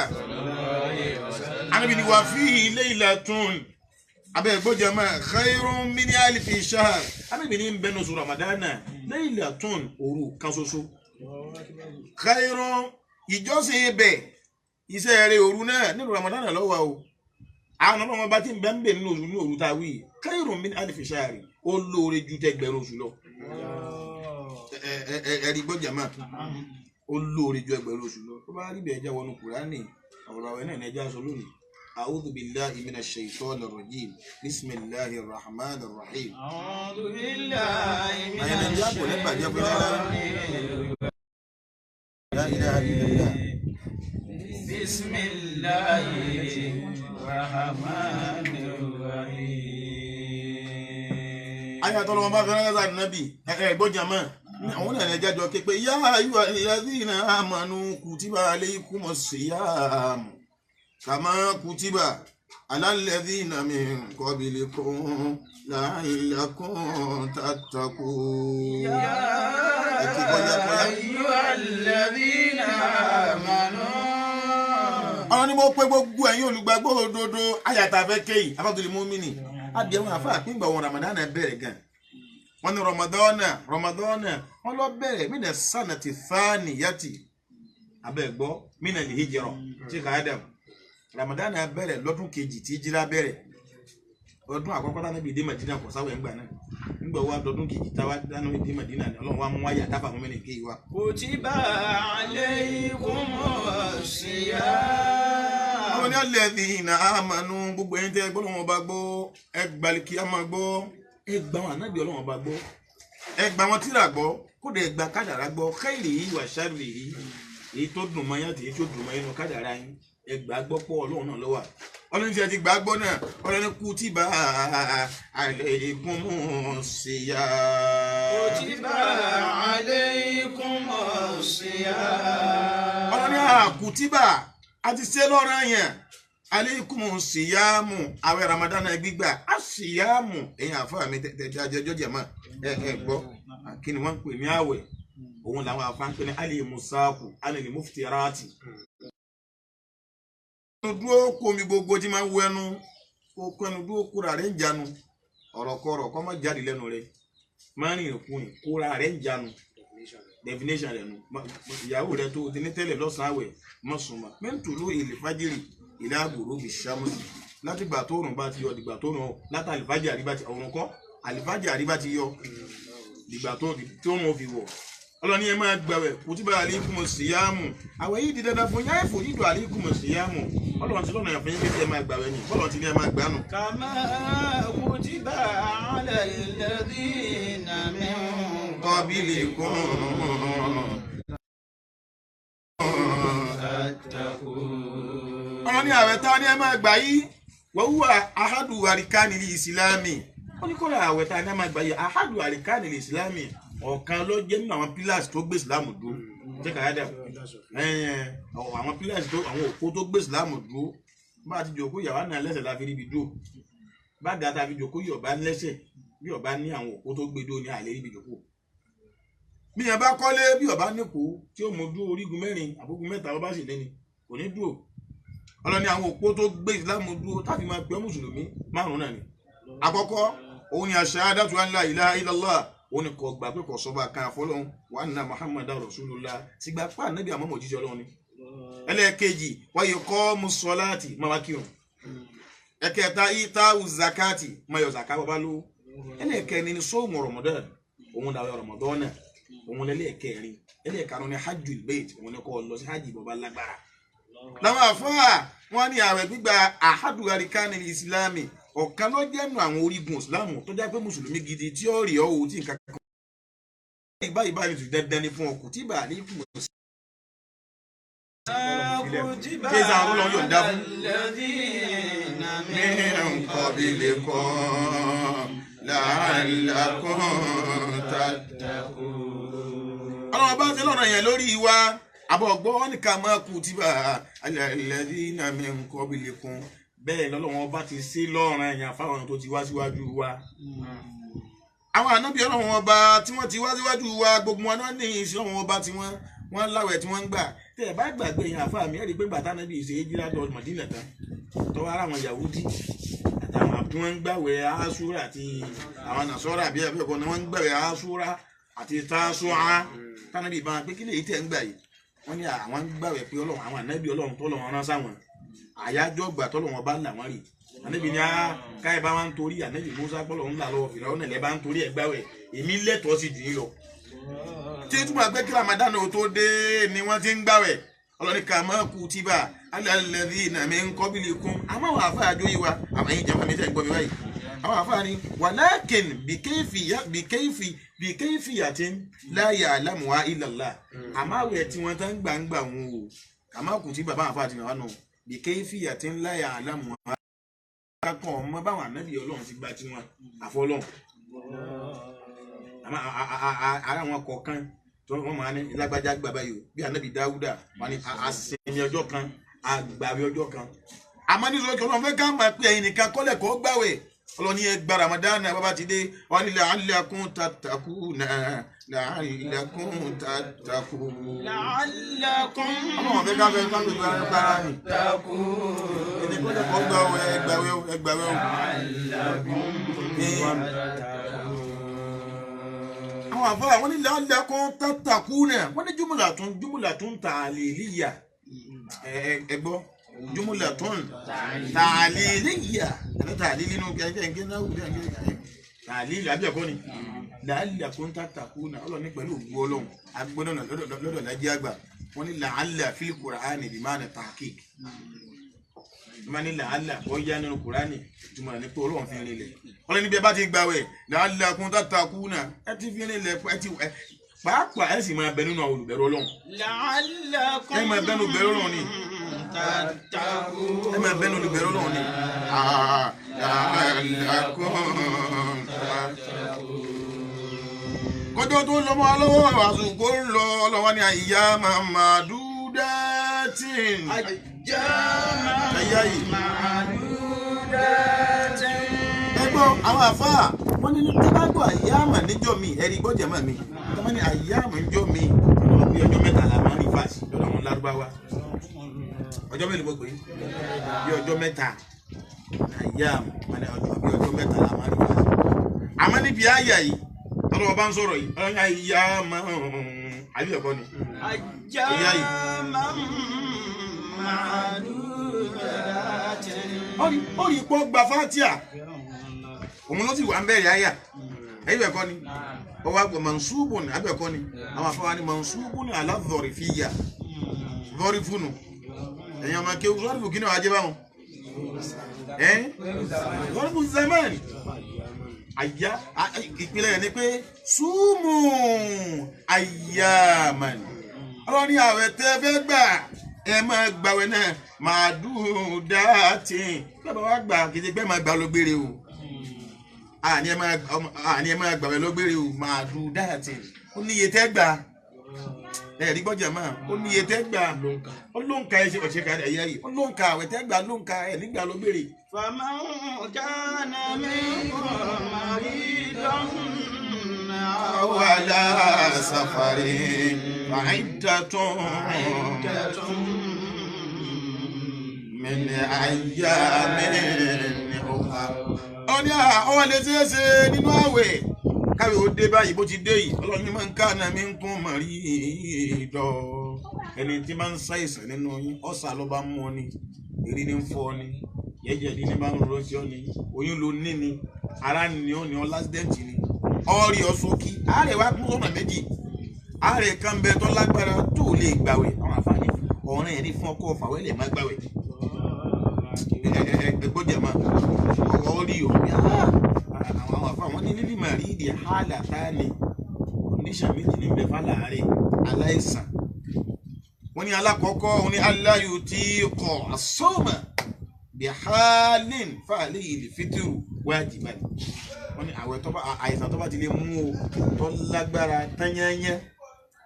Ànábì ni wà fi laylatun abẹ́ gbọ́dọ̀ máa khayrun min alfi shahr. Ànábì ní bẹnu sọ Ramadana laylatun òru kan ṣoṣo. Khayrun ìjọsìn ibẹ̀ iṣẹ́ rẹ̀ òru náà nínú Ramadana lọ́wọ́ o. Àwọn ọlọ́run ọba tí ń bẹ ń bẹ nínú oṣù ní òru tá a wí khayrun min alfi shahr, ó lóore ju tẹgbẹ̀rún oṣù lọ. Ẹ̀rí gbọ́jà máa ó lóore ju ẹgbẹ̀rún oṣù lọ. Tó bá rí bẹ́ẹ̀ já wọnú Kùránì ọ̀rọ̀ àwẹ̀ náà ní ẹja sọ lónìí. A'udhu billahi minash shaitanir rajim. Bismillahir rahmanir rahim. A'udhu billahi Àyẹ̀ Nàìjíríà kò ní bàjẹ́ fún yàrá. La ilaha illallah. Bismillahir rahmanir rahim. Ayé àtọ́lọ́ wọn bá fẹ́ràn lọ́sà nàbì ẹ gbọ́jà mọ́ àwọn náà ẹja jọ ké pé yá ayyuhal ladhina amanu kutiba alaykumus siyam kama kutiba على الذين من قبلكم لعلكم تتقون. يا أيها الذين آمنوا. Ọ̀rọ̀ ni mo pe gbogbo ẹ̀yin olùgbàgbọ́ òdodo ayàtà fẹ́ kéyì abájọ́lẹ̀ mọ́mìnì àbí àwọn àfa àpíngbà wọn Ramadan bẹ̀rẹ̀ gan. Wọ́n ní Ramadan wọ́n lọ bẹ̀rẹ̀ mina sanati thaniyati abẹ́gbọ́ mina lè hijira tí kà á dàm. Ramadan bẹ̀rẹ̀ lọ́dún kejì tí hijira bẹ̀rẹ̀. Ọdún àkọ́kọ́ dáná bíi dé Madina kò sáwọ̀ ẹ̀ngbà náà. Nígbà wo dọdún kejì táwa dáná bíi dé Madina ni Ọlọ́run wa mú wáyà dáfà mọ́mìnì kéyì wa. كتب عليكم الصيام. Àwọn ní alladhina amanu gbogbo ẹni tẹ́ gbọ́ lọ́wọ́ bá gbọ́ ẹ gbaliki á máa gbọ́ ẹ gba àwọn ànábì Ọlọ́run bá gbọ́ ẹ gba àwọn tírà gbọ́ kódà ẹ gba kádàrá gbọ́ khairihi wa sharrihi èyí tó dùn mọ́ yín àti èyí tó dùn mọ́ yín nínú kádàrá yín ẹ gbà gbọ́ pọ̀ Ọlọ́run náà ló wà. Ọlọ́run tí ẹ ti gbà gbọ́ náà Ọlọ́run ní kutiba alaykumus siyam. كتب عليكم الصيام. Ọlọ́run ní àkùtìbà àti ṣe lọ́rọ̀ yẹn aleikum siyamu àwẹ̀ Ramadan gbígbà asiyamu ẹ̀yin àfa mi tẹ̀tẹ̀ ajẹjọ́ jẹ̀mọ́ ẹ ẹ gbọ́ kí ni wọ́n ń pè ní àwẹ̀ òun làwọn àfa ń pè ní alimusaku alimufitirati. Ẹnu dúró kó omi gbogbo tí máa ń wọ ẹnu kó kó ẹnu dúró kóra rẹ̀ ń jánu ọ̀rọ̀kọ̀rọ̀ kó má jáde lẹ́nu rẹ̀ má rìn ìrìnkúrìn kóra rẹ̀ ń jánu definition rẹ̀ nu ìyàwó rẹ̀ tó ti ní tẹ́lẹ̀ lọ́sàn-án àwẹ̀ mọ̀sùnmọ̀ mẹ́ntòló ilẹ̀ fájìrì ilẹ̀ àgbòrò bí sàmùsì láti gbà tó rùn bá ti yọ dìgbà tó rùn látà àlìfájì àríbá ti ọ̀run kọ́ àlìfájì àríbá ti yọ dìgbà tó rùn fi wọ̀. Ọlọ́ni ẹ máa gbàwẹ̀ kùtìbà alaykum síyámù àwẹ̀ yìí di dandan fún yáà fòjìdò alaykum síyámù Ọlọ́run ti lọ́nà ìyàfẹ́ yín pé ẹ máa gbàwẹ̀ ni Ọlọ́run ti ní ẹ máa gbà nù. كما كتب على الذين من qablikum. تتقون. Ọ̀rọ̀ ní àwẹ̀ tá a ní ẹ máa gbà yìí wọ́n wúwa ahadu arikanili ìsìlámì ó ní kóra àwẹ̀ tá a ní ẹ máa gbà yìí ahadu arikanili ìsìlámì ọ̀kan ló jẹ́ nínú àwọn pillars tó gbé ìsìlámù dúró jẹ́ ká yá àwọn pillars tó àwọn òpó tó gbé ìsìlámù dúró bá a ti jòkó yàrá náà lẹ́sẹ̀ la fi ríbi dúró bá ga ta fi jòkó yọ̀ọ̀bá lẹ́sẹ̀ bí ọba ní àwọn òpó tó gbé dúró ní àlè ríbi jòkó bí yẹn bá kọ́lé bí ọba nípò tí ó mú dúró orígun mẹ́rin àbógun mẹ́ta ọba sì lẹ́ni kò ní dúró. Ọlọ́ni àwọn òpó tó gbé ìsìlámù dúró táfi máa pè ọ́ mùsùlùmí márùn-ún náà ni. Àkọ́kọ́ òun ni ashahadatu an la ilaha illallah òun ni kò gbà pé kò sọ́ba kan àfọlọ́hún wa anna muhammadan rasulullah ti gbà pé ànábì àmọ́ òjíṣẹ́ Ọlọ́run ni. Ẹlẹ́ẹ̀kejì wa yuqamu ssalati máa wá kírun. Ẹ̀kẹta ita'u zakati máa yọ zaka bàbá lówó. Ẹlẹ́ẹ̀kẹrin ni sawmu Ramadan òun làwẹ̀ Ramadan náà òun lẹ́lẹ́ẹ̀kẹrin. Ẹlẹ́ẹ̀karùn ni hajjul bayt òun ni kò lọ sí hajj bàbá lágbára. Làwọn àfáà wọn ní ààwẹ̀ gbígba àhádù àríkánì ìsìlámì ọ̀kan ló jẹ́ nu àwọn orígun ìsìlámù tó jẹ́ pé mùsùlùmí gidi tí ó rí ọ́ tí nǹkan kan. Báyìí báyìí tó dandan ni fún ọ kò tí bàa ní kùmọ̀ sí. كتب Kéésà àwọn Ọlọ́run yọ̀ǹda على fún. الذين Min qablikum la'allakum tattaqun. Ọlọ́run bá ti lọ́nà yẹn lórí wa àbọ̀ gbọ́ wọn ní ká máa kutiba ala alladhina min qablikum bẹ́ẹ̀ lọ́lọ́run bá ti ṣe lọ́rùn ẹ̀yàn fáwọn tó ti wá síwájú wa. Àwọn ànábì Ọlọ́run ọba tí wọ́n ti wá síwájú wa gbogbo wọn náà ní ìṣẹ́ Ọlọ́run ọba tí wọ́n láwẹ̀ tí wọ́n ń gbà tẹ́ ẹ bá gbàgbé yẹn àfáà mi ẹ̀rí pé gbàtà náà bí ìṣe jíra lọ Mọ̀dínà tán tọ́wọ́ ara àwọn Yahudi àtàwọn tí wọ́n ń gbàwẹ̀ Àṣúrà àti àwọn Nàsárà àbí ẹ̀bí ẹ̀kọ́ ni wọ́n ń gbàwẹ̀ Àṣúrà àti Tásúà tánàbí ìbára pé kí lè tẹ̀ ń gbà yìí wọ́n ní àwọn ń gbàwẹ̀ pé Ọlọ́run àwọn ànábì Ọlọ́run tọ́lọ́run rán sáwọn àyájọ́ gbà tọ́lọ́run bá là wọ́n rí ànábì ní káyọ̀ bá wá ń torí ànábì Musa pọ́lọ̀ ńlá lọ́wọ́ fìlà ọ̀nà ilẹ̀ bá ń torí ẹ̀ gbàwẹ̀ èmi lẹ́tọ̀ọ́ sí jù yín lọ. Tí túmọ̀ pé kí Ramadan ò tó dé ni wọ́n ti ń gbàwẹ̀ Ọlọ́ni kà má kutiba ala alladhina min qablikum àmọ́ àwọn àfa àjọ yìí wa àmọ́ ẹ̀yin jẹ́wọ́ mi tẹ́ ń gbọ́ mi báyìí àwọn àfa ni walakin bikayfiyatin la ya'lamuha illa Allah àmọ́ àwẹ̀ tí wọ́n tán gbàǹgbà wọn o kà má kutiba báwọn àfa àti màá nù bikayfiyatin la ya'lamuha kankan ọmọ báwọn ànábì Ọlọ́run ti gba tiwọn àfọlọ́run àmọ́ ara wọn kọ̀ọ̀kan tí wọ́n máa ní lágbájá gbà báyìí o bí ànábì Dáúdà wọn ni àsinmi ọjọ́ kan àgbàwẹ̀ ọjọ́ kan Àmọ́ ní sọ́kè ọlọ́run fẹ́ ká máa pé ẹ̀yin nìkan kọ́lẹ̀ kọ́ gbàwẹ̀. Ọlọ́run ní ẹ gba Ramadan bàbá ti dé. Wọ́n ní la'allakum tattaquna, la'allakum tattaqun. La'allakum Ọlọ́run fẹ́ ká fẹ́ ká fẹ́ gbára ni. Ẹni kọ́lẹ̀ kọ́ gbàwẹ̀ ẹ gbàwẹ̀ ẹ gbàwẹ̀ o. Àwọn àfọwọ́ àwọn ní la'allakum tattaquna. Wọ́n ní jumulatun ta'liliyya. Ẹ gbọ́ jumulatun ta'liliyya. Àti ta'lili nínú kẹ̀kẹ́ náà wù kẹ̀kẹ́ ta'lili àbí ẹ̀kọ́ ni. La'allakum tattaquna. Ọlọ́run ní pẹ̀lú ògùn ọlọ́run agbọ́dọ̀ lọ́dọ̀ lájẹ́ àgbà. Wọ́n ní la'alla fil Qur'ani bima'na tahqiq. Wọ́n ní la'alla bọ́yá nínú Kùránì ìtumọ̀ rẹ̀ ní pé ọlọ́run fi rinlẹ̀. Ọlọ́run níbi ẹ bá ti gbàwẹ̀ la'allakum tattaquna. Ẹ ti fi rinlẹ̀ ẹ ti pàápàá ẹ sì máa bẹ nínú àwọn olùbẹ̀rù ọlọ́run. La'allakum Ẹ máa bẹnu bẹ̀rù ọlọ́run ni. tattaqun. Ẹ máa bẹnu olùbẹ̀rù ọlọ́run ni. La'allakum tattaqun. Kọjọ́ tó lọ mọ́ lọ́wọ́ àsìkò ń lọ ọlọ́wọ́ ní àyà màmá dúdátìn. Ẹ̀yà yìí. Ma'dudatin. Ẹgbọ́n àwọn àfáà wọ́n ní tí bá gbọ́ àyàmà níjọ́ mi ẹ̀rí gbọ́jẹ̀ mọ́ mi tí wọ́n ní àyàmà níjọ́ mi bí ọjọ́ mẹ́ta la máa ń rí fàṣì lọ́dọ̀ àwọn lárúbáwá. Ọjọ́ mélòó mo pè é? Bí ọjọ́ mẹ́ta àyàmà wọ́n ní bí ọjọ́ mẹ́ta la máa ń rí fàṣì. Àmọ́ níbi àyà yìí ọlọ́wọ́ bá ń sọ̀rọ̀ yìí ọlọ́wọ́ ní àyàmà àbí ẹ̀kọ́ ni. Ayyaman ma'dudatin. Ó rí pọ́ gba fatia òun ló sì wà ń bẹ̀rẹ̀ àyà ẹ̀yìn ẹ̀kọ́ ni ọwọ́ àgbà mansubun àbẹ̀ ẹ̀kọ́ ni àwọn afọwọ́ ni mansubun ala dhorifiyya dhorifunu ẹ̀yìn ọmọ kéwù dhorifu kí ni wàá jẹ́ báwọn ẹ̀ dhorifu zaman àyà ìpìlẹ̀ rẹ̀ ni pé súnmù ayyaman ọlọ́ni àwẹ̀ tẹ́ fẹ́ gbà ẹ máa gbàwẹ̀ náà máa dùn dáàtì bẹ́ẹ̀ bá wá gbà kìí pé máa gbà ló gbére o àní ẹ máa gbàwẹ̀ ló gbére o máa dùn dáàtì ó níye tẹ́ gbà ẹ rí gbọ́jà máa ó níye tẹ́ gbà ó ló ń ka ẹṣẹ ọ̀ṣẹ́ kan ẹ̀yà yìí ó ló ń ka àwẹ̀ tẹ́ gbà ló ń ka ẹ̀ nígbà ló gbére. فمن كان منكم مريضا أو على سفر فعدة من أيام أخر. Ó ní àwọn lè ṣeé ṣe nínú àwẹ̀ káwé ó dé báyìí bó ti dé yìí ọlọ́run ní máa ń ká náà mi ń kún mọ̀rí ìdọ̀ ẹni tí máa ń ṣàìsàn nínú yín ọ̀sà ló bá mú ọ ni èrí ní ń fọ́ ọ ni jẹ́jẹ́ ní bá ń rọ sí ọ ni oyún ló ní ni ara ni ọ ni ọ lásìdẹ́ǹtì ni ọ̀rì ọ̀sọ́kì àárẹ̀ wa kún sọ́nà méjì àárẹ̀ kan bẹ tó lágbára tó lè gbàwẹ̀ àwọn àfààní ọ̀rẹ́ ẹ̀rí fún ọkọ̀ fàwẹ́ lè má gbàwẹ̀ ẹgbọ́dẹ̀ máa ọ̀rí òní àwọn àfa wọn ní lílì màrí ìdí hálà táàní oníṣà méjì ní bẹ fàlàárẹ̀ aláìsàn wọn ní alákọ̀ọ́kọ́ wọn ní aláyò tí kọ̀ àsọ́mà bí hálìn fàálẹ̀ ìlì fítìrù wájibà wọn ní àwẹ̀ tó bá àìsàn tó bá ti lè mú o tó lágbára tányányá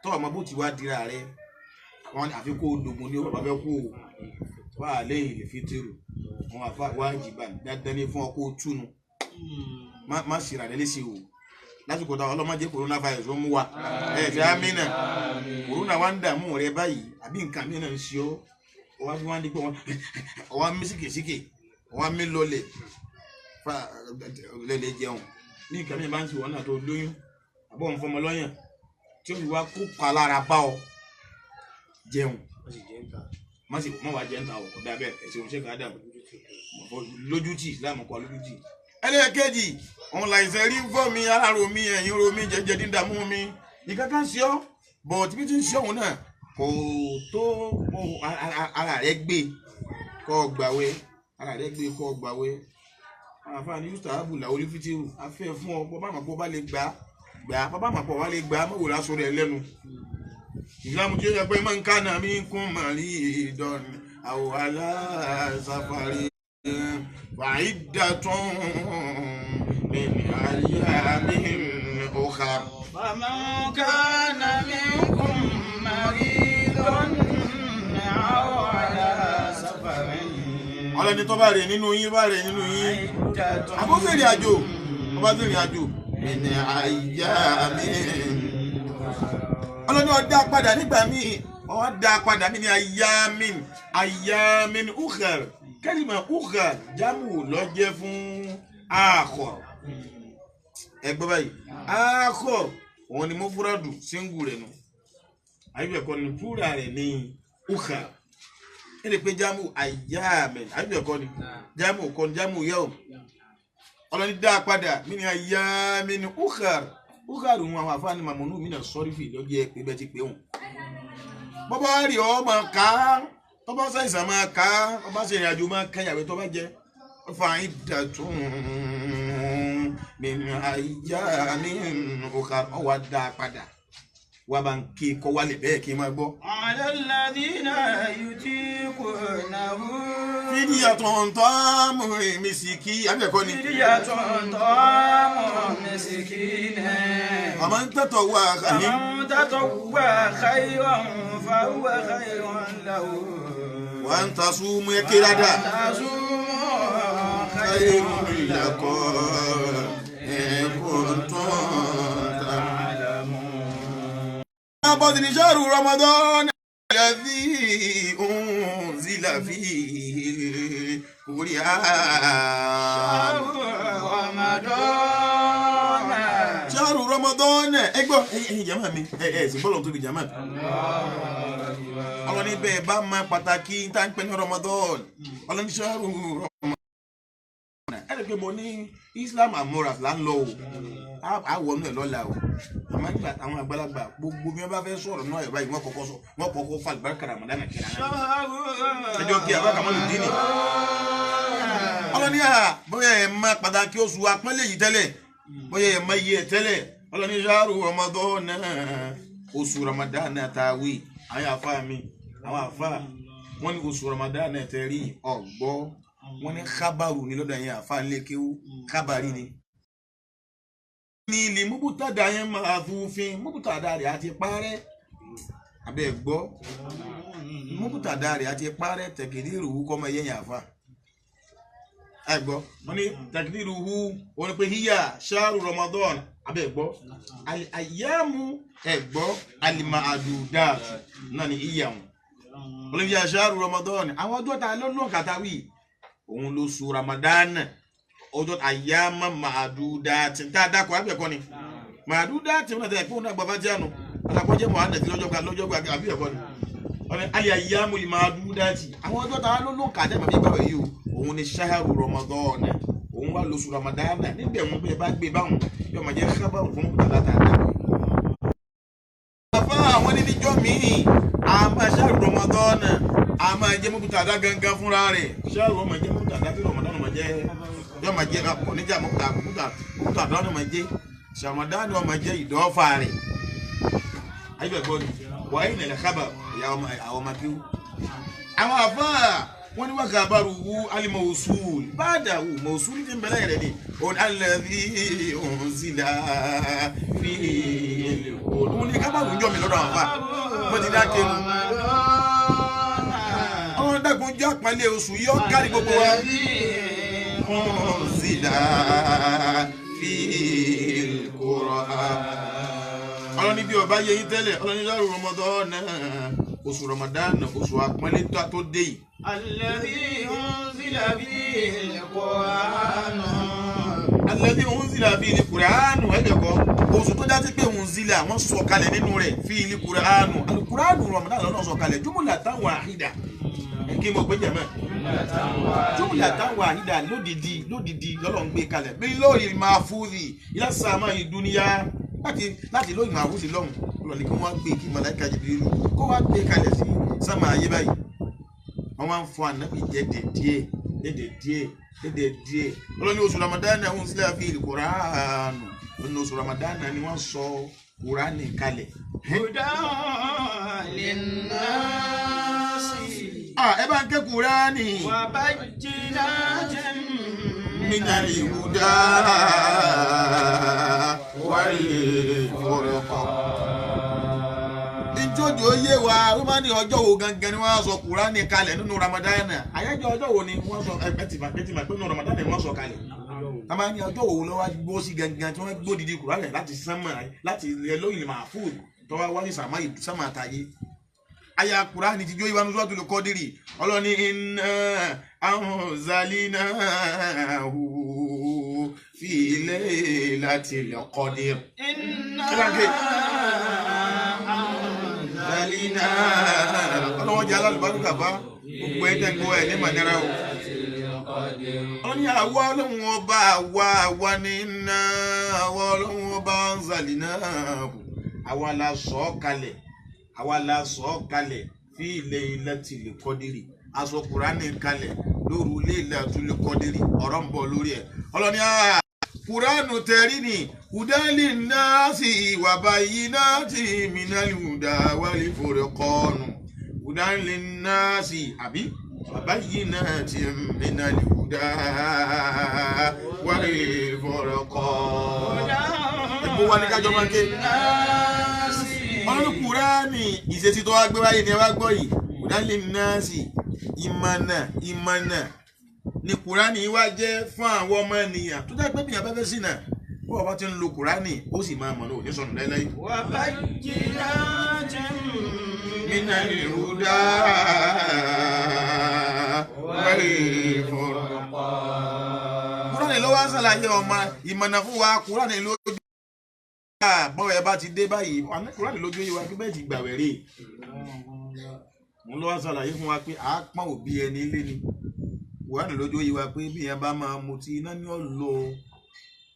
tó ọmọ bó ti wá dira rẹ wọn ní àfikún ológun ní o bàbá fẹ́ kú o fàálẹ̀ ìlì fítìrù wọn àfa wájibà dandan ní fún ọkọ túnu má ṣèrà rẹ léṣe o lásìkò táwọn ọlọ́mọdé corona virus ó mú wa ẹ ṣe amínà corona wa ń dààmú rẹ báyìí àbí nǹkan mìíràn ń ṣe ọ́ ọwá fi wá ń di pé wọn ọwá mí síkèsíkè ọwá mí lọlẹ̀ fa lẹlẹ jẹun ní nǹkan mìíràn bá ń ṣe wọn náà tó lóyún àbọ̀ ń fọmọ lọ́yàn tí ó fi wá kó palára bá ọ jẹun má sì má wàá jẹun ta ọ ọ̀dà bẹ́ẹ̀ ẹ̀sìn òun ṣe kà á dà lójútì láàmú kọ́ lójútì ẹlẹ́ẹ̀kejì òun làìsàn rí ń fọ́ mi ara ro mi ẹ̀yìn ro mi jẹjẹ dídàmú mi nǹkan kan ṣe ọ́ bọ̀ tí bí ti ń ṣe òun náà kò tó ara rẹ gbé kọ́ gbàwé ara rẹ gbé kọ́ gbàwé àǹfààní yusuf abu làwọn olùfitìrù afẹ́ fún ọ bọ́ bá àmàpọ̀ bá lè gbà gbà bọ́ bá àmàpọ̀ bá lè gbà mọ̀wò lásọ rẹ lẹ́nu ìsìlámù tí ó yẹ pé máa ń ká náà mí kún màrí ìdọ̀nì àwọ̀ aláṣàfàrí fàídàtún min ayyamin ukhar. فمن كان منكم مريضا أو على سفر. Ọlọ́ni tó bá rẹ̀ nínú yín bá rẹ̀ nínú yín. Àbóṣèrè àjò ọba ṣèrè àjò min ayyamin. Ọlọ́ni ó dá padà nígbà míì ó dá padà mí ní ayyamin ayyamin ukhar. Kẹ́lìmọ̀ ukhar jámù ló jẹ́ fún akhar. Ẹ gbọ́ báyìí akhar òun ni mufradu síngù rẹ̀ nù. Àyùbẹ̀kọ́ ni púrà rẹ̀ ní ukhar. Ẹ lè pe jámù ayyamin àyùbẹ̀kọ́ ni jámù kọ́ ni jámù yawm. Ọlọ́ni dá padà mí ní ayyamin ukhar. Ukhar òun àwọn àfáàní màmúnú mi náà sọ́rí fì lọ́jọ́ ẹ pé bẹ́ẹ̀ ti pé òun. Bọ́bá rí ọ máa ká tọ́ba ṣàìsàn máa ká ọba ṣe ìrìn àjò máa kẹ́yàwó tọ́ba jẹ́ fa'iddatun min ayyamin ukhar ọwọ́ dá padà wà bá ń kí kọ́ wálé bẹ́ẹ̀ kí n máa gbọ́. على الذين يطيقونه Fidyatun ta'amu miskin àbẹ̀kọ́ ni. فدية طعام مسكين Faman tatawwa'a khayran. فمن تطوع خيرا فهو خير له Wa an tasumu ẹ ké dáadáa. تصوموا خير لكم إن كنتم تعلمون. قد شهر رمضان الذي أنزل فيه القرآن. رمضان شهر رمضان ẹ gbọ́ ẹ̀yin jàmáà mi ẹ ẹ sì bọ́lọ̀ tóbi jàmáà. Ọlọ́ni bẹ́ẹ̀ bá máa pàtàkì tá à ń pè ní Ramadan ọlọ́ni شهر Ramadan. Ẹ lè pe mo ní Islam and morals là ń lọ o á wọnú ẹ lọ́la o àmọ́ nígbà àwọn àgbàlagbà gbogbo bí wọ́n bá fẹ́ sọ̀rọ̀ náà ẹ̀ báyìí wọ́n kọ́kọ́ sọ wọ́n kọ́kọ́ fa àlùbáríkà Ramadan kẹrẹ náà ẹjọ́ kí abá kàmá lù dín ní. Ọlọ́ni à bóyá ẹ̀ máa pàtàkì oṣù apẹ́lẹ̀ yìí tẹ́lẹ̀ bóyá ẹ̀ máa yẹ tẹ́lẹ̀ ọlọ́ni ṣáàrù Ramadan oṣù Ramadan tá a wí àwọn àfa mi àwọn àfa wọ́n ní oṣù Ramadan tẹ́ rí ọ̀gbọ́ wọ́n ní kábàrù ní lọ́dọ̀ yẹn àfa ńlẹ̀ kéwú kábàrí ni. Ní ilé mọ́bútàdá yẹn máa fúnfin mọ́bútàdá rẹ̀ àti parẹ́ abẹ́ gbọ́ mọ́bútàdá rẹ̀ àti parẹ́ tẹ̀kìdìrú kọ́ ọmọ yẹn àfa. Ẹ gbọ́ wọ́n ní tẹ̀kìdìrú wọ́n ní pé híyà ṣáàrù Ramadan abẹ́ gbọ́ àyàmú ẹ gbọ́ alima àdùdáàtù náà ní híyà wọn. Wọ́n ní híyà ṣáàrù Ramadan àwọn ọjọ́ ta ló lóǹkà tá wí òun ló su Ramadan ọjọ́ àyàmá màdúdà tí tá a dákọ̀ abẹ́ẹ̀kọ́ ni màdúdà tí wọn tẹ̀ pé òun náà gbọ́ fájíà nù alákọ̀ọ́jẹ́ Muhammed lọ́jọ́ gba àbí ẹ̀kọ́ ni ọ̀nà ayé àyàmú màdúdà tí àwọn ọjọ́ tá a ló ló ń kà dẹ́gbà bí gbàgbé yìí o òun ni ṣaharu Ramadan òun wà lóṣù Ramadan níbẹ̀ wọn bẹ́ẹ̀ bá gbé báwọn yóò máa jẹ́ kábàrún fún tàlátà àtàkùn. Àfa àwọn onídìjọ́ míì àmọ́ ṣaharu Ramadan a máa jẹ́ mọ́kútà dá gangan fúnra rẹ̀ ṣáàrù ọmọ jẹ́ mọ́kútà dá tí Ramadan ọmọ jẹ́ yọ máa jẹ́ oníjà mọ́kútà mọ́kútà mọ́kútà dá ọmọ jẹ́ Ramadan ọmọ jẹ́ ìdọ́fà rẹ̀ ayé bẹ́ẹ̀ gbọ́ ni wàá yìí nàlẹ́ kábà ìyá ọmọ àwọn ọmọ kíw. Àwọn àfáà wọ́n ní wákà bá rúwú alimọ̀ òṣùl báàdà wù mọ̀ òṣùl ti ń bẹ̀rẹ̀ rẹ̀ ni òun alladhi unzila fi òun ní kábà wùjọ́ mi lọ́dọ̀ àwọn àfáà wọ́n ti dá kéwù àwọn dàgbọ́n jẹ́ àpọ́nlé oṣù yìí ó kárí gbogbo wa. Unzila fil Qur'an. Ọlọ́ni bí ọba yẹ yín tẹ́lẹ̀ ọlọ́ni ṣáàrù Ramadan oṣù Ramadan oṣù àpọ́nlé tó dé yìí. الذي أنزل فيه القرآن Alladhi unzila fihi al-Qur'an ẹ̀bẹ̀kọ́ oṣù tó jásí pé unzila wọ́n sọ kalẹ̀ nínú rẹ̀ fihi al-Qur'an al-Qur'an Ramadan lọ́nà sọ kalẹ̀ jumlatan wahida kí mo gbé jẹ̀mọ́ jumlatan wahida lódìdí lódìdí lọ́lọ́ ń gbé kalẹ̀ bí lórí mahfuzi ila samai dunya láti láti lórí mahfuzi lọ́hùn lọ́nà ní kí wọ́n gbé kí màláíkà Jibrilu kó wá gbé kalẹ̀ sí sámà ayé báyìí wọ́n máa ń fọ ànábì jẹ́ díẹ̀ díẹ̀ díẹ̀ díẹ̀ díẹ̀ ọlọ́ni oṣù Ramadan ọ̀hún sílẹ̀ fi ìkùránù ọlọ́ni oṣù Ramadan ni wọ́n sọ kùránì kalẹ̀. هدى للناس Ẹ bá ń ké kùránì. وبينات minal huda wal furqan. Ìjọ́jọ́ yé wa wọ́n máa ní ọjọ́ wo gangan ni wọ́n sọ Kùránì kalẹ̀ nínú Ramadan. Àyájọ́ ọjọ́ wo ni wọ́n sọ ẹ ti mà pé nínú Ramadan ni wọ́n sọ kalẹ̀. A máa ní ọjọ́ wo ló wá gbó sí gangan tí wọ́n gbódìdí Kùránì láti sánmà láti ilẹ̀ lóyìn mahfuz tó wá wáyé sánmà àtàyè. Aya Kùránì ti jó ìwà Suratul Qadri ọlọ́ni inna anzalnahu fi laylatil qadr. Inna anzalna ọlọ́wọ́n jẹ́ alálùbáríkà bá gbogbo ẹ̀ tẹ́gbọ́ ẹ̀ ní mànira o. Wọ́n ní àwa ọlọ́run ọba àwa àwa ní iná àwa ọlọ́run ọba anzalnahu àwa la sọ ọ́ kalẹ̀ àwa la sọ ọ́ kalẹ̀ fi laylatil qadri aṣọ Kùránì kalẹ̀ lóru laylatul qadri ọ̀rọ̀ ń bọ̀ lórí ẹ̀. Ọlọ́ni Kùránù tẹ̀rí ni hudali nasi wa bayyinati minal huda wal furqanu hudali nasi àbí wa bayyinati minal huda wal furqan. Ẹ̀bùn wa ní kájọ máa ké. Ọlọ́ni Kùránì ìṣesí tó wá gbé wáyé ni ẹ wá gbọ́ yìí hudali nasi ìmọ̀nà ìmọ̀nà ni Kùránì wá jẹ́ fún àwọn ọmọ ènìyàn tó jẹ́ pé bí yàn bá fẹ́ ṣìnà bó o bá ti ń lo Kùránì ó sì máa mọ̀ ní òní sọnù láéláé. Wa bayyinatin minal huda wal furqan. Kùránì ló wá ṣàlàyé ọmọ ìmọ̀nà fún wa Kùránì ló jẹ́ bọ́ọ̀ ẹ bá ti dé báyìí Kùránì lójú yìí wa kí bẹ́ẹ̀ ti gbàwẹ̀ rè é. Mo ló wá ṣàlàyé fún wa pé àápọ̀n òbí ẹni lé ni. Kùránì lójú yìí wa pé bí yẹn bá máa mutí iná ní ọ̀lọ́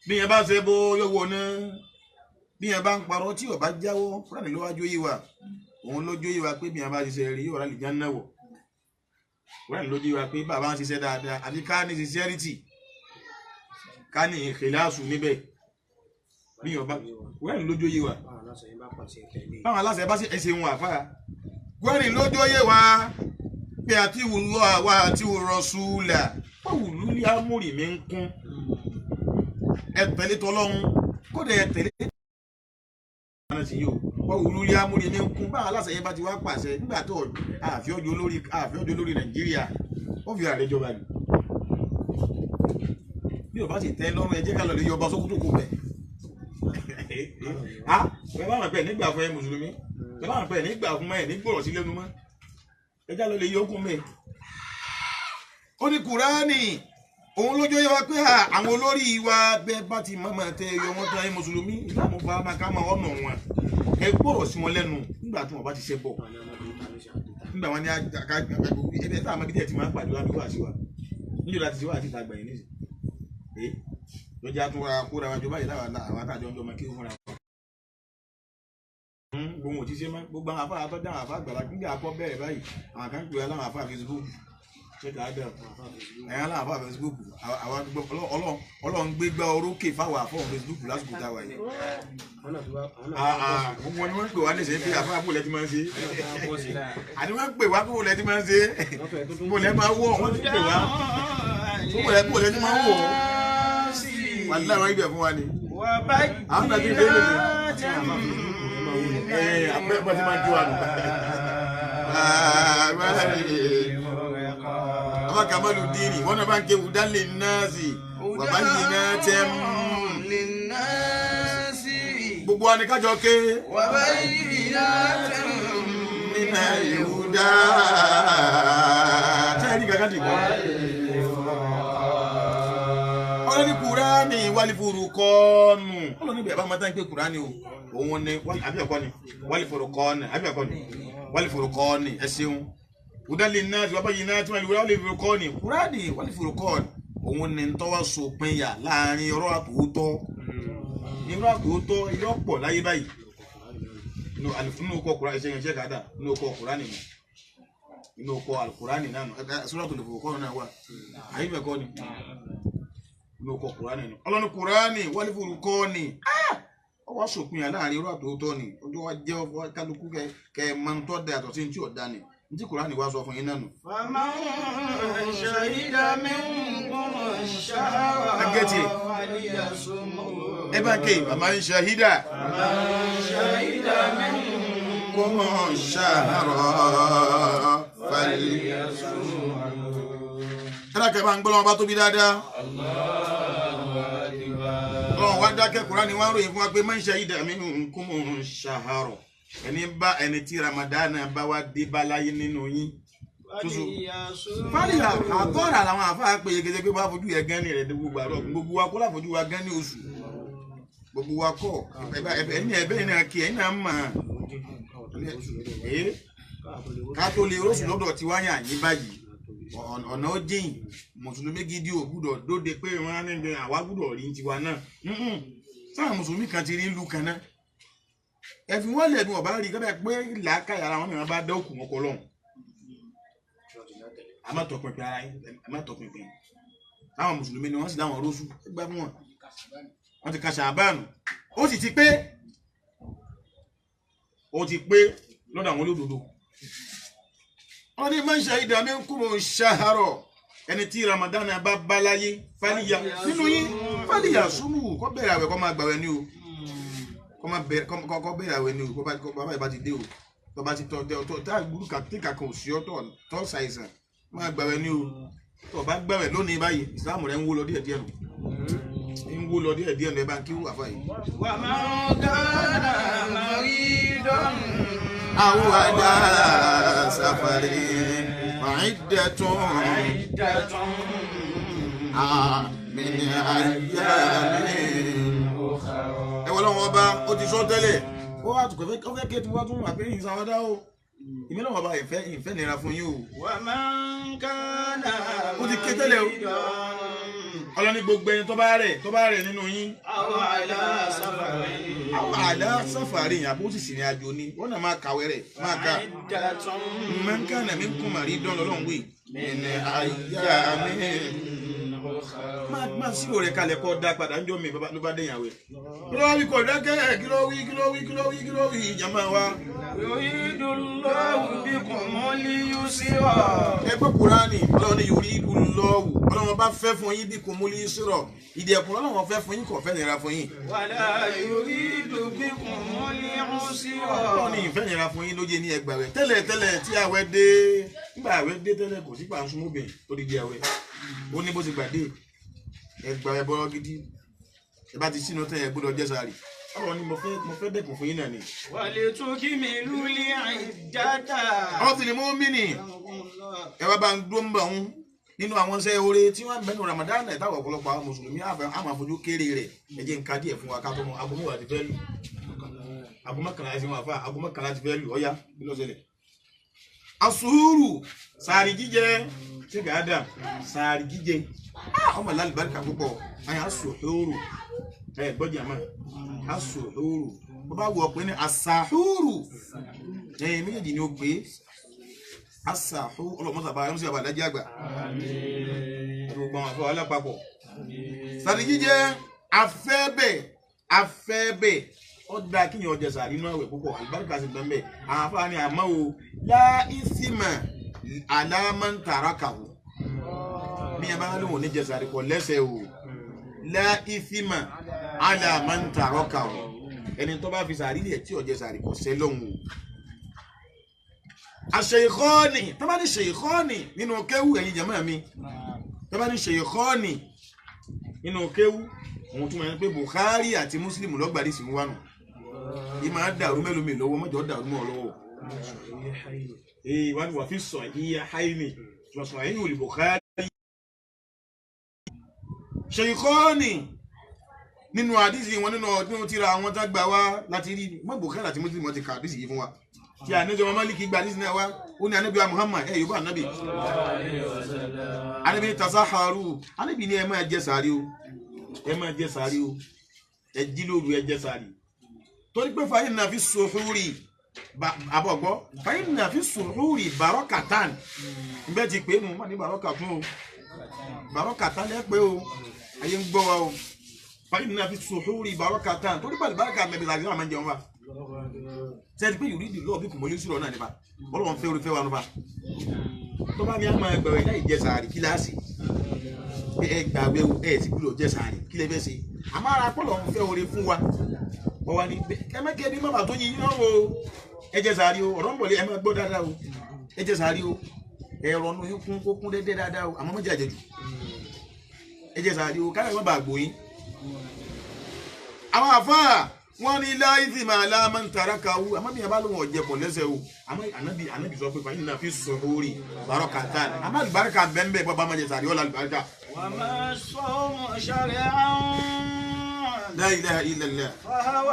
bí yẹn bá ṣe bó yóò wọ ná bí yẹn bá ń parọ́ tí ó bá jáwọ́ Kùránì ló wájú yìí wa òun lójú yìí wa pé bí yẹn bá ṣiṣẹ́ rí yóò rà lè jáná wọ̀ Kùránì lójú yìí wa pé bàbá ń ṣiṣẹ́ dáadáa àti ká ní sincerity ká ní ìkìláàsù níbẹ̀ bí yẹn bá Kùránì lójú yìí wa báwọn aláṣẹ bá ṣe ẹsẹ̀ wọn àfáà Kùránì lójú yìí wa pé àti wùlọ àwa àti rọṣúlà wùlú ní amúrì mi ń kún ẹ tẹ̀lé tọlọ́run kódà ẹ tẹ̀lé wùlú ní amúrì mi ń kún báwọn aláṣẹ yẹn bá ti wá pàṣẹ nígbà tó àfíọ́jọ́ olórí Nàìjíríà ó fi ààrẹ jọba ni bí o bá sì tẹ́ lọ́rùn ẹ jẹ́ ká lọ lè yọba Sókótó kó bẹ̀ ẹ bá wọn pẹ̀ nígbà fún ẹ mùsùlùmí ẹ bá wọn pẹ̀ nígbà fún ẹ nígbọ̀rọ̀ sí lẹ́nu mọ́ ẹjá ló lè yọkùn mẹ́. Ó ní Kùránì òun lójó yẹ wa pé àwọn olórí wa bẹ́ẹ̀ bá ti máa tẹ ẹyọ wọn tó ayé mùsùlùmí ìlànà fa máa ká máa ọ̀nà wọn ẹ gbọ́rọ̀ sí wọn lẹ́nu nígbà tí wọn bá ti ṣe bọ̀ nígbà wọn ní ẹbí tá a máa bí tẹ̀ tí máa ń pàdé wa bí wà sí wa níjọ́ láti ṣe wà àti ìta gbẹ̀yìn nísì lọ́jà tó ra kóra wájú báyìí láwọn àtàjọ ọjọ́ máa kí fúnra wọn. Gbogbo òjíṣẹ́ mọ́ gbogbo àwọn afárá tó dáhùn afárá gbàlá nígbà akọ́ bẹ̀rẹ̀ báyìí àwọn kan pè é láwọn afárá Facebook ṣé kà á dẹ̀ ẹ̀yìn aláwọ̀ afárá Facebook àwọn ọlọ́run gbé gbá orókè fáwọn afọ́ Facebook lásìkò táwa yìí. Gbogbo wọn ni wọ́n ń pè wá léṣe pé afárá bò lẹ́tí máa ń ṣe àní wọ́n ń pè wá bò lẹ́tí máa ń ṣe bò lẹ́ máa wọ̀ wọ́n ti pè wá bò lẹ́tí máa ń wọ̀ wà láwọn ibẹ̀ fún wa ni. Àwọn náà ti dé lónìí. Bá ti máa jó wa nù. Àwọn kàmálù dínì, wọ́n náà bá ń ké wùdá lè náàsì, bàbá yìí náà tẹ́ mú. Gbogbo wa ni kájọ ké. Bàbá yìí náà tẹ́ mú. Nínú ìwúdà. Tẹ́ẹ̀rí kankan dìbò. Ọlọ́ni Kùránì wálé forúkọ́ọ̀nù. Ọlọ́ni bẹ̀rẹ̀ bá máa tán pé Kùránì o. Òun ni àbí ẹ̀kọ́ ni wálé forúkọ́ọ̀nù àbí ẹ̀kọ́ ni wálé forúkọ́ọ̀nù ẹ ṣeun. Wùdálì náà ti wábàyí náà tí wọ́n lè wálé forúkọ́ọ̀nù Kùránì wálé forúkọ́ọ̀nù. Òun ni tọ́wọ́ sopinya láàrin irọ́ àtòótọ́. Irọ́ àtòótọ́ irọ́ pọ̀ láyé báyìí. Inú ọkọ̀ Kùránì ṣe yẹn kàdà inú ọkọ̀ Kùránì ni inú ọkọ̀ Alukùránì náà Suratul Furqan náà wà. Àyè bẹ̀ kọ́ ni inú ọkọ̀ Kùránì ni ọlọ́ni Kùránì wálé forúkọ́ọ̀nì ó wá sòpin yà láàrin irú àtòótọ́ ni ojú wa jẹ́ ọkọ̀ kálukú kẹ ẹ máa ń tọ́ da yàtọ̀ sí ní tí ò da ni ní tí Kùránì wá sọ fún yín náà nù. Faman shahida minkum ash-shahra falyasumhu. Ẹ bá ké faman shahida. Faman shahida minkum minkum shahra falyasum. Ẹ̀rọ bá ń gbọ́ lọ́wọ́ bá tóbi dáadáa. Ọlọ́run wá dákẹ́ Kùránì wá ń ròyìn fún wa pé man shahida minkum shahra. Ẹni bá ẹni tí Ramadan bá wá dé bá láyé nínú yín. Fálíyà àtọ́ra làwọn àfáà pé yegede pé bá fojú yẹ gán ní rẹ̀ gbogbo àrọ̀ gbogbo wa kó láfojú wa gán ní oṣù. Gbogbo wa kọ́ ẹni ẹ̀bẹ́ náà kí ẹ̀yin náà mọ̀ ẹ́ ká tó lè róṣù lọ́dọ̀ tí wáyà yín báyìí ọ̀nà ó jìn mùsùlùmí gidi ò gbúdọ̀ dóde pé wọ́n á níbi àwa gbúdọ̀ rí tiwa náà sáà mùsùlùmí kan ti rí ìlú kan náà ẹ̀fìn wọ́n lẹ̀ bí wọ́n bá rí kọ́bẹ̀ pé làákàyà ara wọn mìíràn bá dá òkú wọn kọ lọ́hùn. A má tọpinpin ara yín, a má tọpinpin láwọn mùsùlùmí ni wọ́n sì láwọn róṣù gbá fún wọn wọ́n ti ka ṣàbánu ó sì ti pé ó ti pé lọ́dọ̀ àwọn olódodo. Wọ́n ní man shahida minkum shahra ẹni tí Ramadan bá bá láyé fàlíyà nínú yín fàlíyà súnmù kó bẹ̀rẹ̀ àwẹ̀ kó máa gbàwẹ̀ ní o kó bẹ̀rẹ̀ àwẹ̀ ní o kó bàbá ìbá ti dé o tó bá ti tọ́ tá gbúrú tí kàkan ò sí ọ́ tọ́ ṣàìsàn máa gbàwẹ̀ ní o tó bá gbàwẹ̀ lónìí báyìí ìsìlámù rẹ̀ ń wó lọ díẹ̀ díẹ̀ nù ń wó lọ díẹ̀ díẹ̀ nù ẹ bá ń kí wà fáyìí. Wa man kana maridan aw ala safarin fa'iddatun min ayyamin ukhar. Ẹ wọ́n lọ́wọ́ ọba ó ti sọ tẹ́lẹ̀ ó wá tukọ̀ fẹ́ kí ẹ ti wá tún wà pé ìsàwọ́dá o ìmí náà ọba ìfẹ́ nira fún yín o. Wa man kana ó ti ké tẹ́lẹ̀ o. Ọlọ́ni gbogbo ẹni tó bá rẹ̀ nínú yín. Aw ala safarin. Aw ala safarin àbó sì sìnrìn àjò ni wọ́n náà máa kàwé rẹ̀ máa ka. Man kana minkum maridan lọ́lọ́run wí. Min ayyamin. Máa sílò rẹ̀ kalẹ̀ kọ́ dá padà ńjọ́ mi ló bá dẹ̀yìn àwẹ̀. Kí ló wí kọ̀ dákẹ́ kí ló wí kí ló wí kí ló wí kí ló wí ìjàmbá wa. Yuridullahu bikumul yusra. Ẹgbẹ́ Kùránì ọlọ́run ní yuridullahu ọlọ́run bá fẹ́ fún yín bikumul yusra ìdẹ̀kùn ọlọ́run fẹ́ fún yín kò fẹ́ nira fún yín. Wala yuridu bikumul usra. Ọlọ́run ní ìfẹ́ nira fún yín ló jẹ́ ní ẹgbàá rẹ̀ tẹ́lẹ̀ tẹ́lẹ̀ tí àwẹ̀ dé nígbà àwẹ̀ dé tẹ́lẹ̀ kò sí pàǹsùmọ́bìn tó di di àwẹ̀ ó ní bó ti gbàdé ẹgbàá ẹ bọ́rọ́ gidi ẹ bá ti sínú tẹ́ ẹ gbọ́dọ̀ jẹ́ sáré ọ̀rọ̀ ni mo fẹ́ dẹ́kun fún yín náà ni. Walitukmilu al-iddata. Àwọn tí ni mo mí nì ẹ wá bá ń dúró ń bọ̀ ń nínú àwọn iṣẹ́ oore tí wọ́n ń bẹnu Ramadan náà táwọn ọ̀pọ̀lọpọ̀ àwọn mùsùlùmí àmọ́ àfojú kéré rẹ̀ ẹ jẹ́ nǹka díẹ̀ fún wa ká tó mọ aago mẹ́wàá ti fẹ́ lù aago mọ́kànlá ti wọn àfa aago mọ́kànlá ti fẹ́ lù ọ̀yá bí ló ṣẹlẹ̀. Asuuru sàárì jíjẹ ṣé kà á dà sàárì jíjẹ ọmọ lálùbáríkà púpọ̀ àyà asuuru ẹ gbọ́dọ̀ àmọ́ asuuru bó bá wù ọ́ pé ní asahuru ẹ̀yìn méjèèjì ni ó gbé asahu ọlọ́mọ́sàbá ẹ̀mọ́sí àbá adájẹ́ àgbà gbogbo àwọn àfọwọ́ alápapọ̀ sàárì jíjẹ afẹ́bẹ̀ afẹ́bẹ̀ ó dáa kíyàn ọjà sàárì inú àwẹ̀ púpọ̀ àlùbáríkà sì bẹ́ẹ̀ àwọn afáà ni àmọ́ o láìsímà alámọ̀ntàràkàwò bí ẹ bá lóun ò ní jẹ sàárì kọ lẹ́sẹ̀ o láìsímà alámọ̀ntàràkàwò ẹni tó bá fi sàárì lẹ̀ tí ó jẹ sàárì kọ sẹ́ lọ́hùn o. Àṣeyìkọ́ọ̀nì tó bá ní ṣèyìkọ́ọ̀nì nínú kéwù ẹ̀yin jẹ̀mọ́ mi tó bá ní ṣèyìkọ́ọ̀nì nínú kéwù òun tún máa ń pè Bukhari àti Muslim lọ́gbàdì sí wánu yìí máa dàrú mélòó mi lọ́wọ́ mọ́jọ́ dàrú mọ́ ọ lọ́wọ́ ee wà ní wà fi sọ ìyá haini sọ ẹ̀yìn olè Bukhari. Ṣèyìkọ́ọ̀nì nínú àdìsí wọn nínú ọdún tíra àwọn tá gbà wá láti rí mọ́ Bukhari àti Muslim ti kà àdìsí yìí fún wa tí ànájọ Málíkì gba àdìsí náà wá ó ní ànábì wa Muhammad ẹ yorùbá ànábì ànábì tasaharu ànábì ní ẹ máa jẹ sàárì o ẹ máa jẹ sàárì o ẹ jí lóru ẹ jẹ sàárì torí pé fàyín náà fi sùhúrì àbọ̀gbọ́ fàyín náà fi sùhúrì bàrọ́kàtàn nbẹ ti pè é nu má ní bàrọ́kàtún o bàrọ́kàtàn lẹ́ pé o ayé ń gbọ́ wa o fàyín náà fi sùhúrì bàrọ́kàtàn torí pé àlùbáríkà mẹ́bí sàárì náà máa ń jẹun wa sẹ́ni pé yorùdí lọ́ọ̀ bí kò mọ́lé sùrọ̀ náà nípa ọlọ́run fẹ́ orí fẹ́ wa nípa tó bá ní a máa gbàwẹ̀ láì jẹ sàárì kíláàsì ẹ gbàwẹ̀ o ẹ sì gbúdọ̀ jẹ sàárì kí lẹ fẹ́ ṣe àmọ́ ara pọ̀lọ̀ ń fẹ́ orí fún wa wọ́n wá ní ẹ mẹ́kẹ́ ní bàbá tó yin yín náà o Ẹ jẹ sàárì o, ọ̀rọ̀ ń bọ̀ lé, ẹ máa gbọ́ dáadáa o. Ẹ jẹ sàárì o, ẹ̀rọ nu kún kó kún dédé dáadáa o, àmọ́ mọ́jà jẹjù. Ẹ jẹ sàárì o, káyọ̀ má bàa gbòyìn. Àwọn àfáà wọ́n ní láìsí máa láàmú ntara kawu, àmọ́ bí yàrá lóun ọ̀jẹ̀ pọ̀ lẹ́sẹ̀ o. Àmọ́ ànábì sọ pé fàyín náà fi sọ̀hórì bàrọ̀ kàtà ni, àmọ́ àlùbáríkà bẹ́ẹ̀ bọ́ bá máa jẹ sàárì ọ̀la àlùbáríkà. وما الصوم شرعا La ilaha illallah. فهو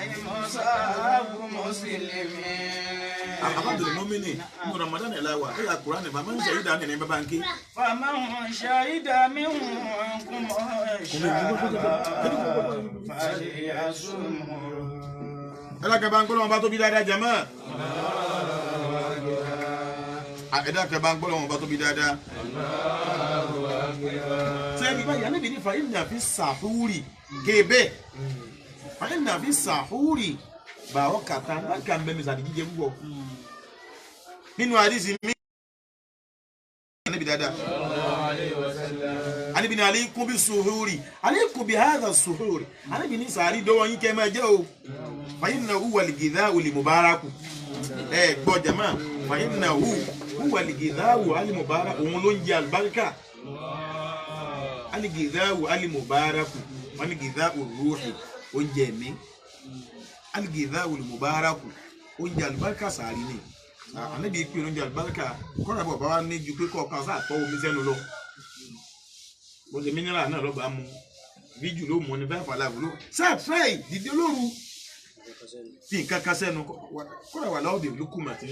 إمساك مسلمين. Àbádùn mọ́mìnì nínú Ramadan ẹ̀ la wà, ẹ̀yà Kùránì bàbá ń ṣe ìdá nìyẹn bàbá ń ké. فمن شهد منكم الشهر فليصمه. Ẹ̀dá bá ń gbọ́dọ̀ wọn bá tóbi dáadáa jàmá. Ẹ̀dá bá ń gbọ́dọ̀ wọn bá tóbi dáadáa. Sẹ́yìn báyìí, Ànábì ní fàyín náà fi sàhúrì kébé. Fàyín náà fi sàhúrì bàwọ́ kàtà báńkà ń bẹ́ mi sàdí jíjẹ púpọ̀. Nínú àdìsí mi, Ànábì dáadáa. Ànábì ní alaykum bí suhuri, alaykum bí hadha suhuri. Ànábì ní sàárì dọ́wọ́ yín kẹ́ máa jẹ́ o. Fàyínà huwa al-ghidha'u al-mubaraku. Ẹ gbọ́ jama, fàyínà huwa al-ghidha'u al-mubaraku, òun ló ń jẹ àlùbáríkà. Al-ghidha'u al-mubaraku, wọ́n ní ghidha'u ruhi, oúnjẹ mi. Al-ghidha'u al-mubaraku, oúnjẹ àlùbáríkà sàárì ni. Ànábì pé oúnjẹ àlùbáríkà kọ́ra bọ̀ bá wa ní ju pé kọ̀ọ̀kan sáà tọ́ omi sẹ́nu lọ. Bó ṣe mineral náà lọ́ba mu, bíjù ló mú ni fẹ́ fà láàbù ló. Sáà try dìde lóru fi nǹkan kan sẹ́nu kọ́ra wà láwọ̀ bèbí lókùmà tí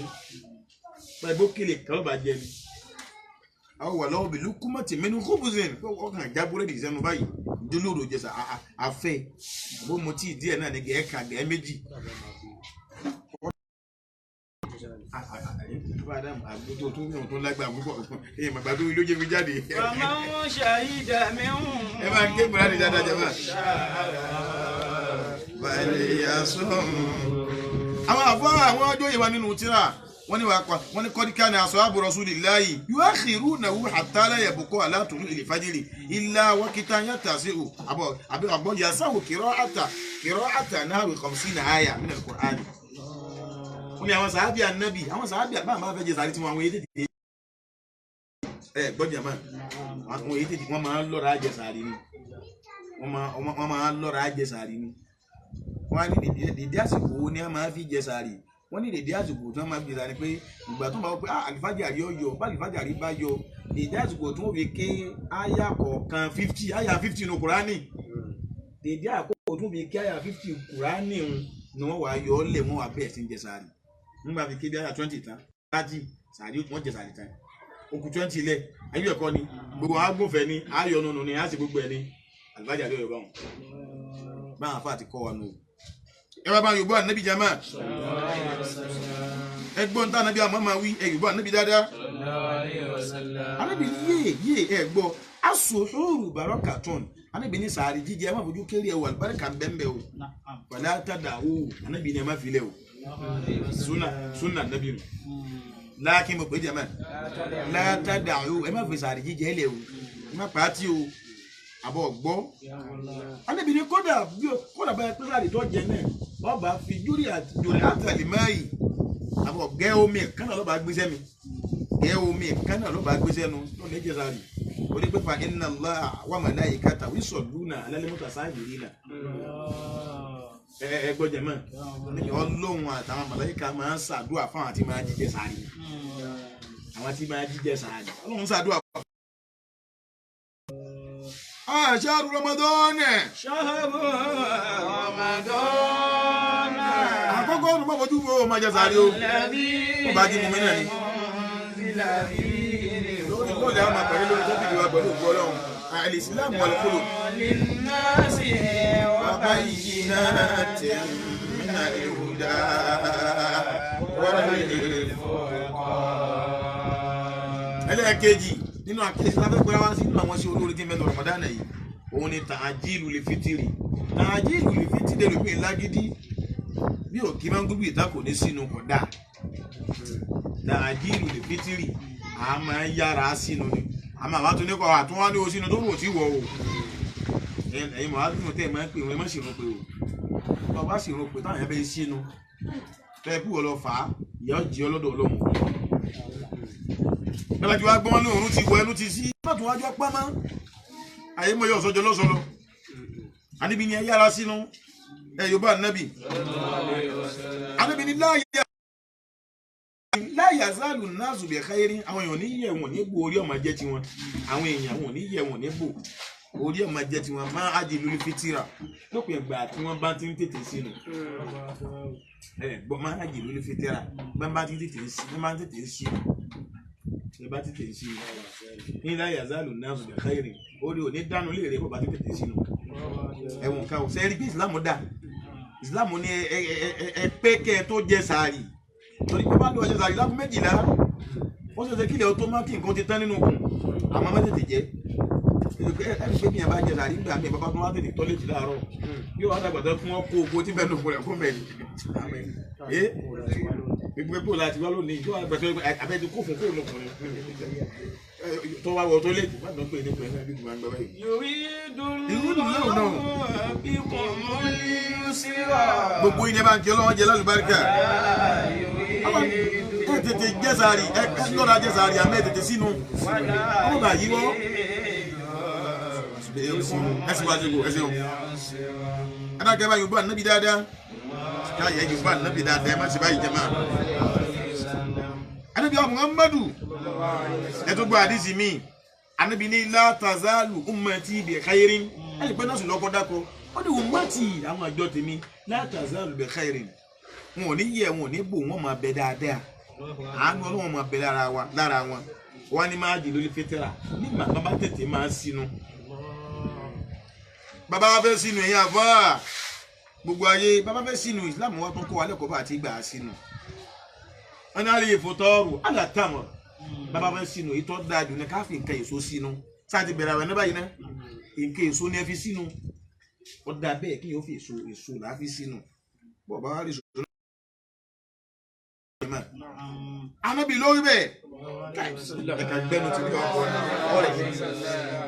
báyìí bó kele kan ló bá jẹ ni. Àwọn wà láwọ̀ bèbí lókùmà tí mẹ́nu kóbùsìn ọkàn já búrẹ́dì sẹ́nu báyìí dìde lóru jẹ sà àfẹ́ àbó mu tíì díẹ̀ náà ni gẹ̀ẹ́ kan gẹ̀ẹ́ méjì. Àgbótó tó ń tó lágbàá púpọ̀ èèyàn màgbà tó ló jẹ́ fi jáde. فمن شهد منكم Ẹ máa ń ké Kùránì dáadáa jẹ́ máa. Àwọn àfọ àwọn ọjọ́ ìwà nínú tíra wọ́n ní wàá pa wọ́n ní kọ́díkà ní ashabu rasulillahi yuakhirunahu hatta la yabqa ala tulu'il fajri illa waqtan yattasi'u àbọ̀ àbí àbọ̀ yasahu qira'ata qira'ata nahwi khamsina aya min al-Qur'an. Wọ́n ní àwọn sàábì ànábì, àwọn sàábì àbá àmọ́ fẹ́ jẹ sàárì tí wọ́n àwọn èyí tètè ẹ gbọ́dọ̀ mọ́ àwọn èyí tètè wọ́n máa ń lọ́ra jẹ sàárì ni, wọ́n máa ń lọ́ra jẹ sàárì ni. Wọ́n á ní dèdè àsìkò wo ni a máa fi jẹ sàárì? Wọ́n ní dèdè àsìkò tí wọ́n máa fi jẹ sàárì pé ìgbà tó máa wọ pé àlìfájàrí ó yọ, bá àlìfájàrí bá yọ dèdè àsìkò tí wọ́n fi ké àyà kọ̀ọ̀kan 50 àyà 50 nù Kùránì, dèdè àkókò tí wọ́n fi ké àyà 50 Kùránì ni wọ́n wàá yọ ọ́ lẹ̀, wọ́n wàá bẹ̀rẹ̀ sí ń jẹ sàárì. Nígbà fi ké bí àyà 20 tán 30 sàárì wọ́n jẹ sàárì tán okù 20 lẹ̀ ayé ẹ̀kọ́ ni gbogbo agbófẹ́ ni ayọ̀ nùnú ni á sì gbogbo ẹ̀ ni àlìfájàrí ó yọ báwọn báwọn afá àti kọ́ wa nù. Ẹ wá bá yorùbá ànábì jama, ẹ gbọ́n tá ànábì àmọ́ máa wí, ẹ yorùbá ànábì dáadáa. Ànábì ní yé yé ẹ gbọ́ asuhuru barakatun. Ànábì ní sàárì jíjẹ ẹ má fojú kéré ẹ wà àlùbáríkà bẹ́ẹ̀ o, wàlá tàdà o, ànábì ní ẹ má filẹ̀ o. Sunna sunna ànábì nù láàkín mo pè é jama látàdà o, ẹ má fi sàárì jíjẹ lẹ o, ẹ má pàtí o àbọ̀ gbọ́. Ànábì ní kódà bí o kódà báyìí pé sàárì tó jẹ náà ọba fi júrì àtàlì máyì àbọ̀ gẹ́ omi kánà lọ́ba gbéṣẹ́ mi, gẹ́ omi kánà lọ́ba gbéṣẹ́ nu tó lè jẹ sàárì. Ó ní pé fa inna Allaha wa malaikatahu yusalluna alal mutasahhirina. Ẹ gbọ́ jẹ̀mọ́, Ọlọ́run àtàwọn màláíkà máa ń ṣàdúrà fáwọn àti máa jíjẹ sàárì, àwọn tí máa jíjẹ sàárì Ọlọ́run ṣàdúrà fún. Ṣahru Ramadan. Ṣahru Ramadan. Àkọ́kọ́ ọ̀nà bá fojú wo ọmọ jẹ sàárì o. Wọ́n bá jí mu mí náà ni. Lórí lórí àwọn máa pàdé lórí tọ́pìkì wa pẹ̀lú ògbó Ọlọ́run. Al-Islam wal-khuluq. Linnasi Wa bayyinatin minal huda wal furqan. Ẹlẹ́ẹ̀kejì nínú àkíyèsí lábẹ́ pé wá sínú àwọn sí olórí tí mẹ́lọ Ramadan yìí, òun ni tààjílù lè fitiri. Tààjílù lè fitiri lè pín lágídí bí òkè máa ń gbúgbì ìta kò ní sínú kò dáa. Tààjílù lè fitiri a máa ń yára sínú ni, àmọ́ àwọn tó ní kọ́ àtúnwá ní o sínú tó rò tí wọ̀ o. Ẹ̀yin mọ̀ á tún tẹ̀ máa ń pè wọ́n, ẹ má sì rún pé o. Bàbá sì rún pé táwọn yẹn bẹ́ẹ̀ sínú Tẹ́ kú ọ lọ fà á, ìyá ó jí ọ lọ́dọ̀ Ọlọ́run. Bẹ́ẹ̀ tí wàá gbọ́n lóòrùn ti wọ ẹnu ti sí. Má tún wájú ọpá mọ́. Àyè mọ̀ yọ ọ̀sọ́jọ́ lọ́sọ̀lọ́. Àníbi ni ẹ yára sínú. Ẹ yóò bá ànábì. Ànábì ni láyà zálù náàzù bẹ̀ káyérí. Àwọn èèyàn ní yẹ̀ wọ̀n ní bò orí ọmọ jẹ́ tiwọn. Àwọn èèyàn wọn ní yẹ̀ wọ̀n ní bò orí ọmọ jẹ́ tiwọn máa ájì lórí fitira. Lópin ìgbà tí wọ́n bá ti ń tètè sínú. Ẹ gbọ́ máa ájì lórí fitira. Bá bá ti tètè sí, bá tètè sí. Ẹ bá tètè sí. Ní láyà zálù náàzù bẹ̀ káyérí. Orí òní dánú lè rẹ̀ bọ̀ bá ti tètè sínú. Ẹ̀wọ̀n ká o sẹ́rí pé Ìsìlámù dà. Ìsìlámù ní ẹ pé kẹ́ ẹ tó jẹ sàárì. Torí pé bá lọ ṣe sàárì lágún 12 ó ṣẹ̀ṣẹ̀ kílẹ̀ ó tó má kí nǹkan ti tán nínú okùn àmọ́ má tètè jẹ́ ẹni pé bíyẹn bá jẹ sàárì gbà mí bàbá tó wá tètè tọ́lẹ̀tì láàárọ̀ yóò wá dàgbà tán fún ọkọ̀ oko tí bẹ́ẹ̀ lóko rẹ̀ fún bẹ́ẹ̀ ni gbogbo epo láti wá lónìí yóò wá dàgbà tán abẹ́ ti kó fún kó lókun tó wá wọ tọ́lẹ̀tì má dán pé ní pẹ̀lú ẹbí gbogbo àgbà báyìí. Gbogbo yín ní bá ń kí Ọlọ́run jẹ lálùbáríkà. Ẹ tètè jẹ sàárì, ẹ lọ́ra jẹ sàárì àmọ́ ẹ tètè sínú. Ọmọ bá yíwọ́. Ẹ sì wá sí ẹ ṣeun. Ẹ dákẹ́ bá Yorùbá nábì dáadáa. Káyọ̀ Yorùbá nábì dáadáa ẹ má ṣe báyìí jẹ máa. Ànábì Muhammadu ẹ tó gbọ́ àdìsí mi. Ànábì ní la tazalu ummati bi khairin. Ẹ lè pẹ́ náà sùn lọ́kọ́ dákọ́. Ó ní ummati àwọn àjọ tèmi la tazalu bi khairin. Wọn ò ní yẹ wọn ò ní bò wọn máa bẹ dáadáa. Àánú Ọlọ́run máa bẹ lára wọn. Wọn ní máa jì lórí fetera nígbà bàbá tètè máa sínú. Bàbá wa fẹ́ sínú ẹ̀yin àfáà gbogbo ayé bàbá fẹ́ sínú Ìsìlámù wa tó ń kọ́ wa lẹ́kọ̀ọ́ bá àti gbà á sínú. Wọn ní alẹ́ ìfòtọ́rù alátàmọ̀ bàbá fẹ́ sínú èyí tó dáa jù ní ká fi nǹkan èso sínú. Sáà ti bẹ̀rẹ̀ àwẹ̀ ní báyìí ná nǹkan èso ni ẹ fi sínú. Ó dáa bẹ́ẹ̀ kí yóò fi èso èso là á fi sínú. Bọ̀ bá wà rí èso náà. Ànábì lórí bẹ́ẹ̀. Ẹ̀ka gbẹ́nu ti bí ọkọ ọ̀rẹ́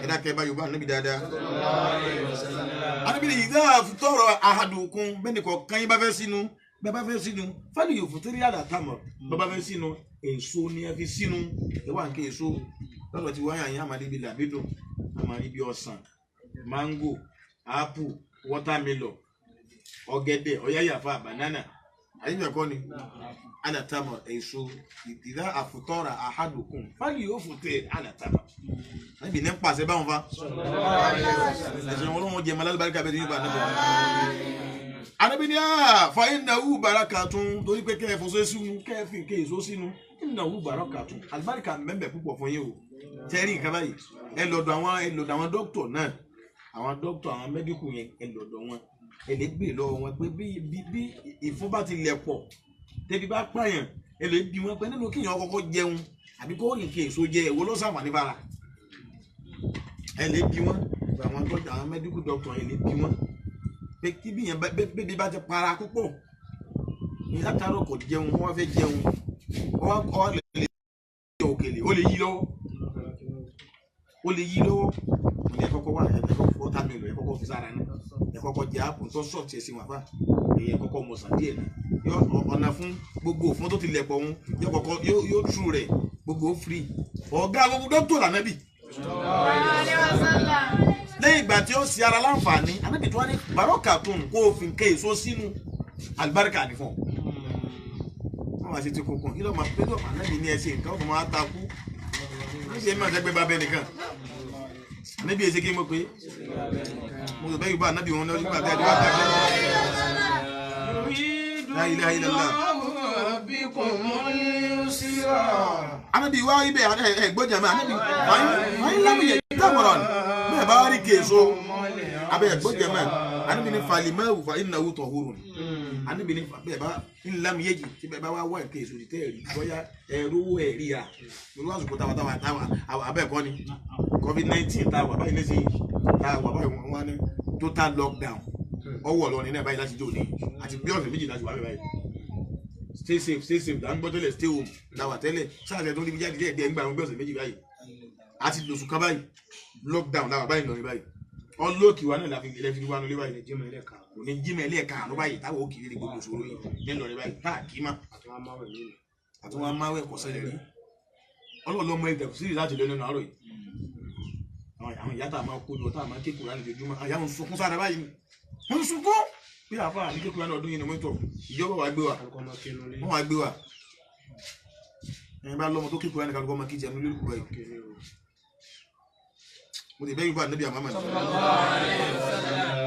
ẹ̀dá kẹ́ bá Yorùbá ànábì dáadáa. Ànábì lè yíká tọrọ àhàdùkún bẹ́ẹ̀ ni kọ̀ọ̀kan yín bá fẹ́ sínú bẹ́ẹ̀ bá fẹ́ sínú fẹ́lẹ̀ yóò fún tírí àdàtàmọ̀ bẹ́ẹ̀ bá fẹ́ sínú èso ni ẹ fi sínú ẹ wà nǹkan èso lọ́dọ̀ tí wáyà yín àmàlí bíi làbídùn àmàlí bíi ọsàn máńgò ápù wọ́tàmílọ̀ ọ̀gẹ̀dẹ̀ ọ̀yáyàfà bànánà àyíbẹ̀ kọ́ ni àdàtàmọ̀ èso ìdá àfùtọ́ra àhádùkún fẹ́lẹ̀ yóò fún tẹ àdàtàmọ̀ níbi ní pàṣẹ báwọn fa ẹ̀sìn ọlọ́run jẹ́ malálùbáríkà bẹ́ẹ̀ tí yóò bá níbẹ̀. Ànábì ní fa innahu barakatun torí pé kẹ́ ẹ fọṣọ sínú kẹ́ ẹ fi nǹkan èso sínú innahu barakatun àlùbáríkà mẹ́mbẹ̀ púpọ̀ fún yín o tẹ́rì nǹkan báyìí ẹ lọ́dọ̀ àwọn dókítọ̀ náà àwọn dókítọ̀ àwọn mẹ́díkù yẹn ẹ lọ́dọ̀ wọn ẹ lè gbé lọ́wọ́ wọn pé bí ìfún bá ti lẹ̀ pọ̀ tẹ́bi bá pààyàn ẹ lè bí wọn pé nínú kíyàn kọ́kọ́ jẹun àbí kó nǹkan èso jẹ èwo ló ṣàǹfààní fara ẹ lè bí wọn àwọn dókítà àwọn mẹ́díkù dókítọ̀ ẹ lè bí wọn pé kí bí yẹn bébí bá ti para púpọ̀ ní látàárọ̀ kò jẹun wọ́n fẹ́ jẹun wọ́n lè jẹ òkèlè ó lè yí lọ́wọ́ ó lè yí lọ́wọ́ ní ẹ kọ́kọ́ wà ẹ kọ́kọ́ wọ́tàmílò ẹ kọ́kọ́ fi sára náà ẹ kọ́kọ́ jẹ ápù tó sọ̀tì ẹ̀sìn wàfà ẹ kọ́kọ́ mọ̀sán díẹ̀ náà yọ ọ̀nà fún gbogbo òfin tó ti lẹ̀ pọ̀ òun yọ kọ́kọ́ yóò tú rẹ̀ gbogbo free ọ̀gá gbogbo dókítà lànàbì lẹ́yìn ìgbà tí ó ṣe ara láǹfààní anábì tó wá ní barọ́kà tó ń kó òfin ké èso sínú àlùbáríkà ní fún ọ. wọ́n wá sí ti kókó kí ló máa pé lọ́mọ anábì ní ẹsẹ̀ nǹkan ó máa takú wọ́n sì máa jẹ́ pé bá bẹ́ẹ̀ nìkan anábì ẹsẹ̀ kí n mọ̀ pé mo sọ bẹ́ẹ̀ yóò bá anábì wọn lọ́dún gbàgbé àdúrà gbàgbé. La ilaha illallah. Anábì wá ibẹ̀ ẹ̀ gbọ́jà máa anábì wáyé lámìyẹ dámọ̀ràn bẹ́ẹ̀ bá rí kéèso abẹ́ ẹ̀gbọ́n mẹ́ anabi ní falimẹ́wù fa ìnáwó tọ̀húrù anabi ní bẹ́ẹ̀ bá ńlámiyéjì tí bẹ́ẹ̀ bá wá wá kéèso ti tẹ́ẹ̀rí bóyá ẹ̀rọ owó ẹ̀rí ra lórí àsìkò táwa táwa táwa abẹ́ ẹ̀kọ́ ni COVID-19 táwa báyìí lẹ́sìn táwa báyìí wọ́n ní total lockdown ọwọ́ ọlọ́rin náà báyìí láti jóni àti bí ọ̀sẹ̀ méjì láti wà báyìí stay safe stay safe là ń gbọ́ tẹ́lẹ̀ stay home làwà tẹ́lẹ̀ sáà tẹ̀ tó ń níbi jáde díẹ̀ díẹ̀ ń gbà wọn bí ọ̀sẹ̀ méjì báyìí àti lòsùn kan báyìí lockdown làwà báyìí lọ́rin báyìí ọlọ́ọ̀kì wa náà la fi ilẹ̀ fi wá nulẹ̀ báyìí. Òní jímọ̀ ẹlẹ́ẹ̀karùn-ún báyìí táwọn ó kiri ní gbogbo ìṣòro yìí nílọrin báyìí tá a kì í má àti wọn máa wẹ̀ kọ́ sẹ́lẹ̀ rí. Ọlọ́run ló mọ ẹgbẹ̀ sí láti lọ nínú àárọ̀ yìí. Àwọn ìyá tá a máa kó jọ tá a máa ké Kùránì lójoojúmọ́, àyà ń sunkún sára báyìí ni. Wọ́n ń sunkún bí àfa ní ké Kùránì ọdún yìí ni mo ń tọ̀. Ìjọba wa gbé wa, wọ́n wa gbé wa. Ẹ̀yin bá lọ́mọ tó ké Kùránì kálukọ́ máa kí jẹun lórí kùrọ̀ yìí. Mo ti bẹ́ẹ̀ yóò bá ànábì àmàmà ni.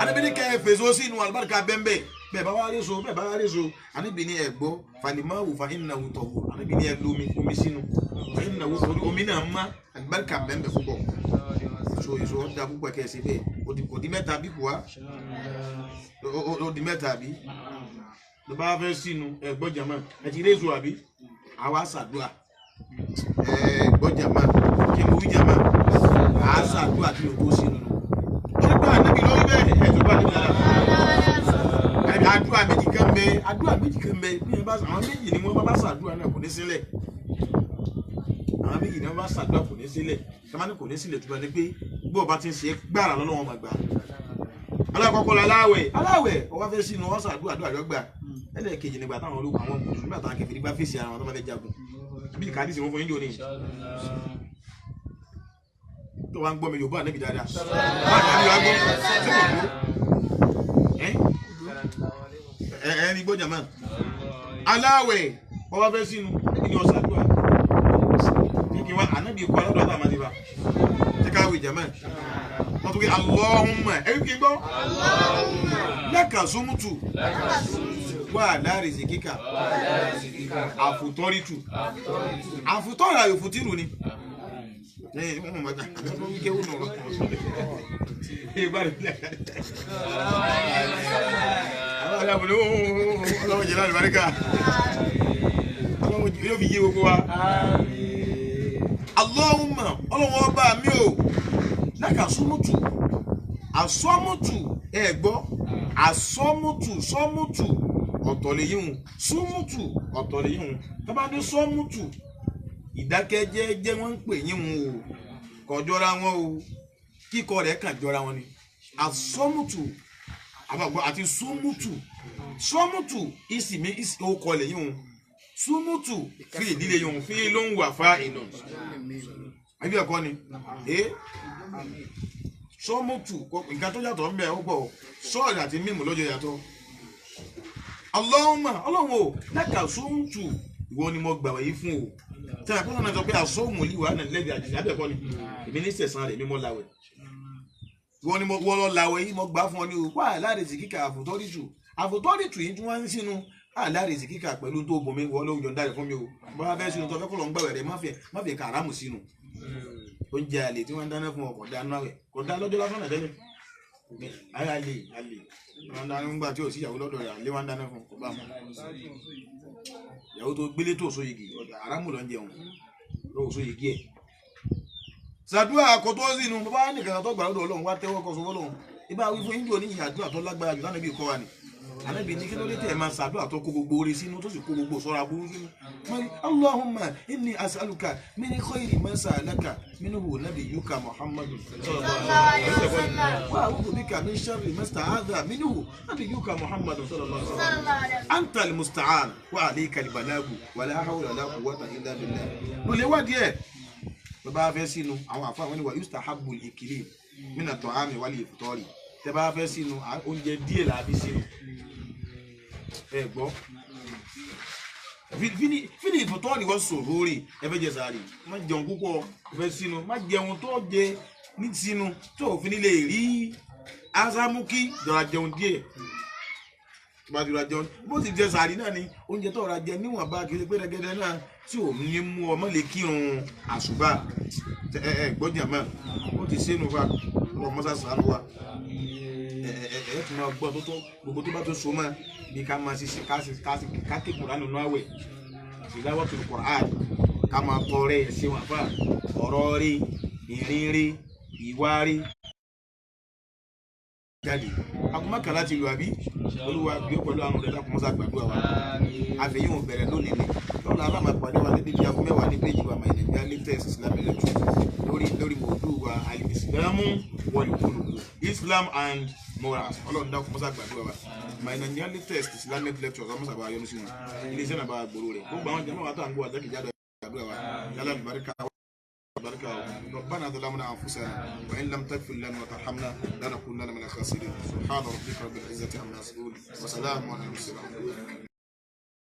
Ànábì ní kẹ́ ẹ fèsò sínú àlùbáríkà bẹ́ẹ̀ bẹ́ẹ̀ bá wá rí so bẹ́ẹ̀ bá wá rí so. Ànábì ní ẹ gbọ́ falimawu fa innahu tahur. Ànábì ní ẹ lómi omi sínú fa innahu torí omi náà má àlùbáríkà bẹ́ẹ̀ púpọ̀. So èso ọ̀dà púpọ̀ kẹ́ ẹ ṣe bẹ́ẹ̀ ó di mẹ́ta bí kò wá ó di mẹ́ta bí ló bá fẹ́ sínú ẹ gbọ́ jàmá ẹ ti rí èso àbí àwa ṣàdúrà ẹ gbọ́ jàmá kí mo wí jàmá àá ṣàdúrà kí o tó sínú nù. Nígbà níbi lórí bẹ́ẹ̀ ẹ̀ tó bá níbi dára. Àdúrà méjì kan bẹ, àdúrà méjì kan bẹ, bí ẹ bá àwọn méjì ni wọ́n bá ṣàdúrà náà kò ní sílẹ̀. Àwọn méjì ni wọ́n bá ṣàdúrà kò ní sílẹ̀. Sọ́mání kò ní sílẹ̀ tó bá ní pé bí ọba ti ń ṣe gbàrà lọ́wọ́ wọn gbà. Alákọ̀ọ́kọ́ la aláwẹ̀, aláwẹ̀ ọba fẹ́ sínú wọ́n ṣàdúrà àdúrà lọ́gbà. Ẹlẹ́ẹ̀kejì nígbà táwọn ológun àwọn mùsùlùmí àtàwọn kèfèrí bá fèsì ara wọn tó bá fẹ́ jagun. Bí ìkàdísì wọn fún yín jò ní tó wá ń gbọ́ mi Yorùbá níbi dáadáa. Ẹ ní gbọ́jà máa. Aláwẹ̀ ọba fẹ́ sínú níbi ní ọ̀sàdúrà. Kí wá ànábì kọ́ aládùn àtàwọn àti bá. Ṣé ká wí jàmá? Wọ́n tún kí Allahumma ẹ̀rí kí n gbọ́. Laka sumutu. Wà láàrin zikika. Àfùtọ́rìtù. Àfùtọ́rì àyòfùtìrù ni. Allahumma ọlọ́wọ́ ọba mi o láka sọ́mùtù àsọ́mùtù ẹ gbọ́ àsọ́mùtù sọ́mùtù ọ̀tọ̀ lè yíhun súnmùtù ọ̀tọ̀ lè yíhun tó bá dé sọ́mùtù ìdákẹ́jẹ́jẹ́ wọ́n ń pè yín wọn o kò jọra wọn o kíkọ rẹ̀ kàn jọra wọn ni àsọmùtù àbàgbọ́ àti súnmùtù sọmùtù ìsìnmi ìsìnkọ lè yín wọn súnmùtù fi ìdílé yín wọn fi ló ń wà fa ìnà àbí ẹ̀kọ́ ni sọmùtù nǹkan tó yàtọ̀ ń bẹ ó pọ̀ sọ́ọ̀rì àti mímù lọ́jọ́ yàtọ̀ Allahumma ọlọ́run o lẹ́ka sọ́mùtù ìwọ ni mo gbà wáyé fún o tí a kọ́nà náà sọ pé àsọ́ọ̀mù olíwà náà lẹ́bi àjèjì abẹ́ẹ̀kọ́ ni èmi ní sẹ̀sán rẹ̀ mímọ́ làwẹ̀ wọ́n ni mo wọ́n lọ làwẹ̀ yìí mo gbà fún ọ ní o wà láàrèsì kíkà àfòtọ́rìtù àfòtọ́rìtù yìí tí wọ́n ń sínú àláàrèsì kíkà pẹ̀lú tó bomi wọ́n ló yọ̀ǹda rẹ̀ fún mi o bá fẹ́ sínú tó fẹ́ kọ́ lọ ń gbàwẹ̀ rẹ̀ má fẹ́ kàrámù sínú oúnjẹ àlè tí wọ́n ń dáná fún ọ kò dá náà rẹ̀ kò dá lọ́jọ́ lásán náà tẹ́lẹ̀ ayé àlè àlè wọ́n dáná nígbà tí ò sí ìyàwó lọ́dọ̀ rẹ̀ àlè wọ́n dáná fún kò bá mọ́ ìyàwó tó gbélé tó so igi arámù ló ń jẹun lọ́wọ́ so igi ẹ̀. sàdúrà kò tó sínú bàbá nìkan tó gbà lọ́dọ̀ Ọlọ́run wá tẹ́wọ́ kọ́ sọ fọ́lọ́run ibà wí fún indio ní ìyàdúrà tó lágbára jù lánàá bí kọ́ wa ni ànábì ní kí ló dé tẹ̀ máa sàdúrà tó kó gbogbo oore sínú tó sì kó gbogbo sọ́ra burú sínú. Allahumma inni as'aluka min khayri ma sa'alaka minhu nabiyyuka Muhammadu sallallahu alaihi wasallam wa a'udhu bika min sharri ma sta'adha minhu nabiyyuka Muhammadu sallallahu alaihi wasallam anta al-musta'an wa alayka al-balagu wa la hawla wa la quwwata illa billah. Ló lè wádìí ẹ̀ bàbá fẹ́ sínú àwọn àfọ àwọn ènìyàn yustahabbu al-iklim min at-ta'ami wal-iftari tẹ bá fẹ́ sínú oúnjẹ díẹ̀ là á fi sínú ẹ gbọ́ fíní ìfòtọ́ ni wọ́n sọ̀rọ̀ rè ẹ fẹ́ jẹ sàárì má jẹun púpọ̀ ẹ fẹ́ sínú má jẹun tó jẹ ní sínú tó òfin lè rí asámúkí jọra jẹun díẹ̀ tó bá ti ra jẹun bó ti jẹ sàárì náà ni oúnjẹ tó ra jẹ níwọ̀nba kì í ṣe pé rẹ́gẹ́dẹ́ náà tí ò ní mú ọmọ lè kírun àṣùbà ẹ ẹ gbọ́jà mọ́ ó ti sínú fa ọmọ sàṣà wa ẹ ẹ ẹ tún máa gbọ́ tó tó gbogbo tó bá tó so mọ́ bí ká máa ṣiṣẹ́ ká ké Kùránì nínú àwẹ̀ tilawatul Qur'an ká máa tọrẹ ẹ̀sìn wà fà ọ̀rọ̀ rí ìrìn rí ìwà rí. Jáde agunmọ́kànlá ti lù àbí Olúwa gbé pẹ̀lú àwọn ọ̀rẹ́ lákùnmọ́sá gbàdúrà wa. Àfẹ́yìn ò bẹ̀rẹ̀ lónìí ni. Lọ́la aláma pàdé wa lédè bíi aago 10 ní péjì wa My Nigeria Latest Islamic Lecture lórí mòdù wa al-Islamu wal-khuluq, Islam and morals. Ọlọ́run dákun mọ́sá gbàdúrà wa. My Nigeria Latest Islamic Lecture, ọmọ sábà yọ́nú sí wọn, iléeṣẹ́ náà bá gbòòrò rẹ̀, gbogbo àwọn jẹ́mọ́ wa tó à ń gbọ́ àjẹkìjádọ́ gbàdúrà wa yálà àlùbáríkà بركة. ربنا ظلمنا أنفسنا وإن لم تغفر لنا وترحمنا لنكونن من الخاسرين. سبحان ربك رب العزة عما يصفون وسلام على المرسلين.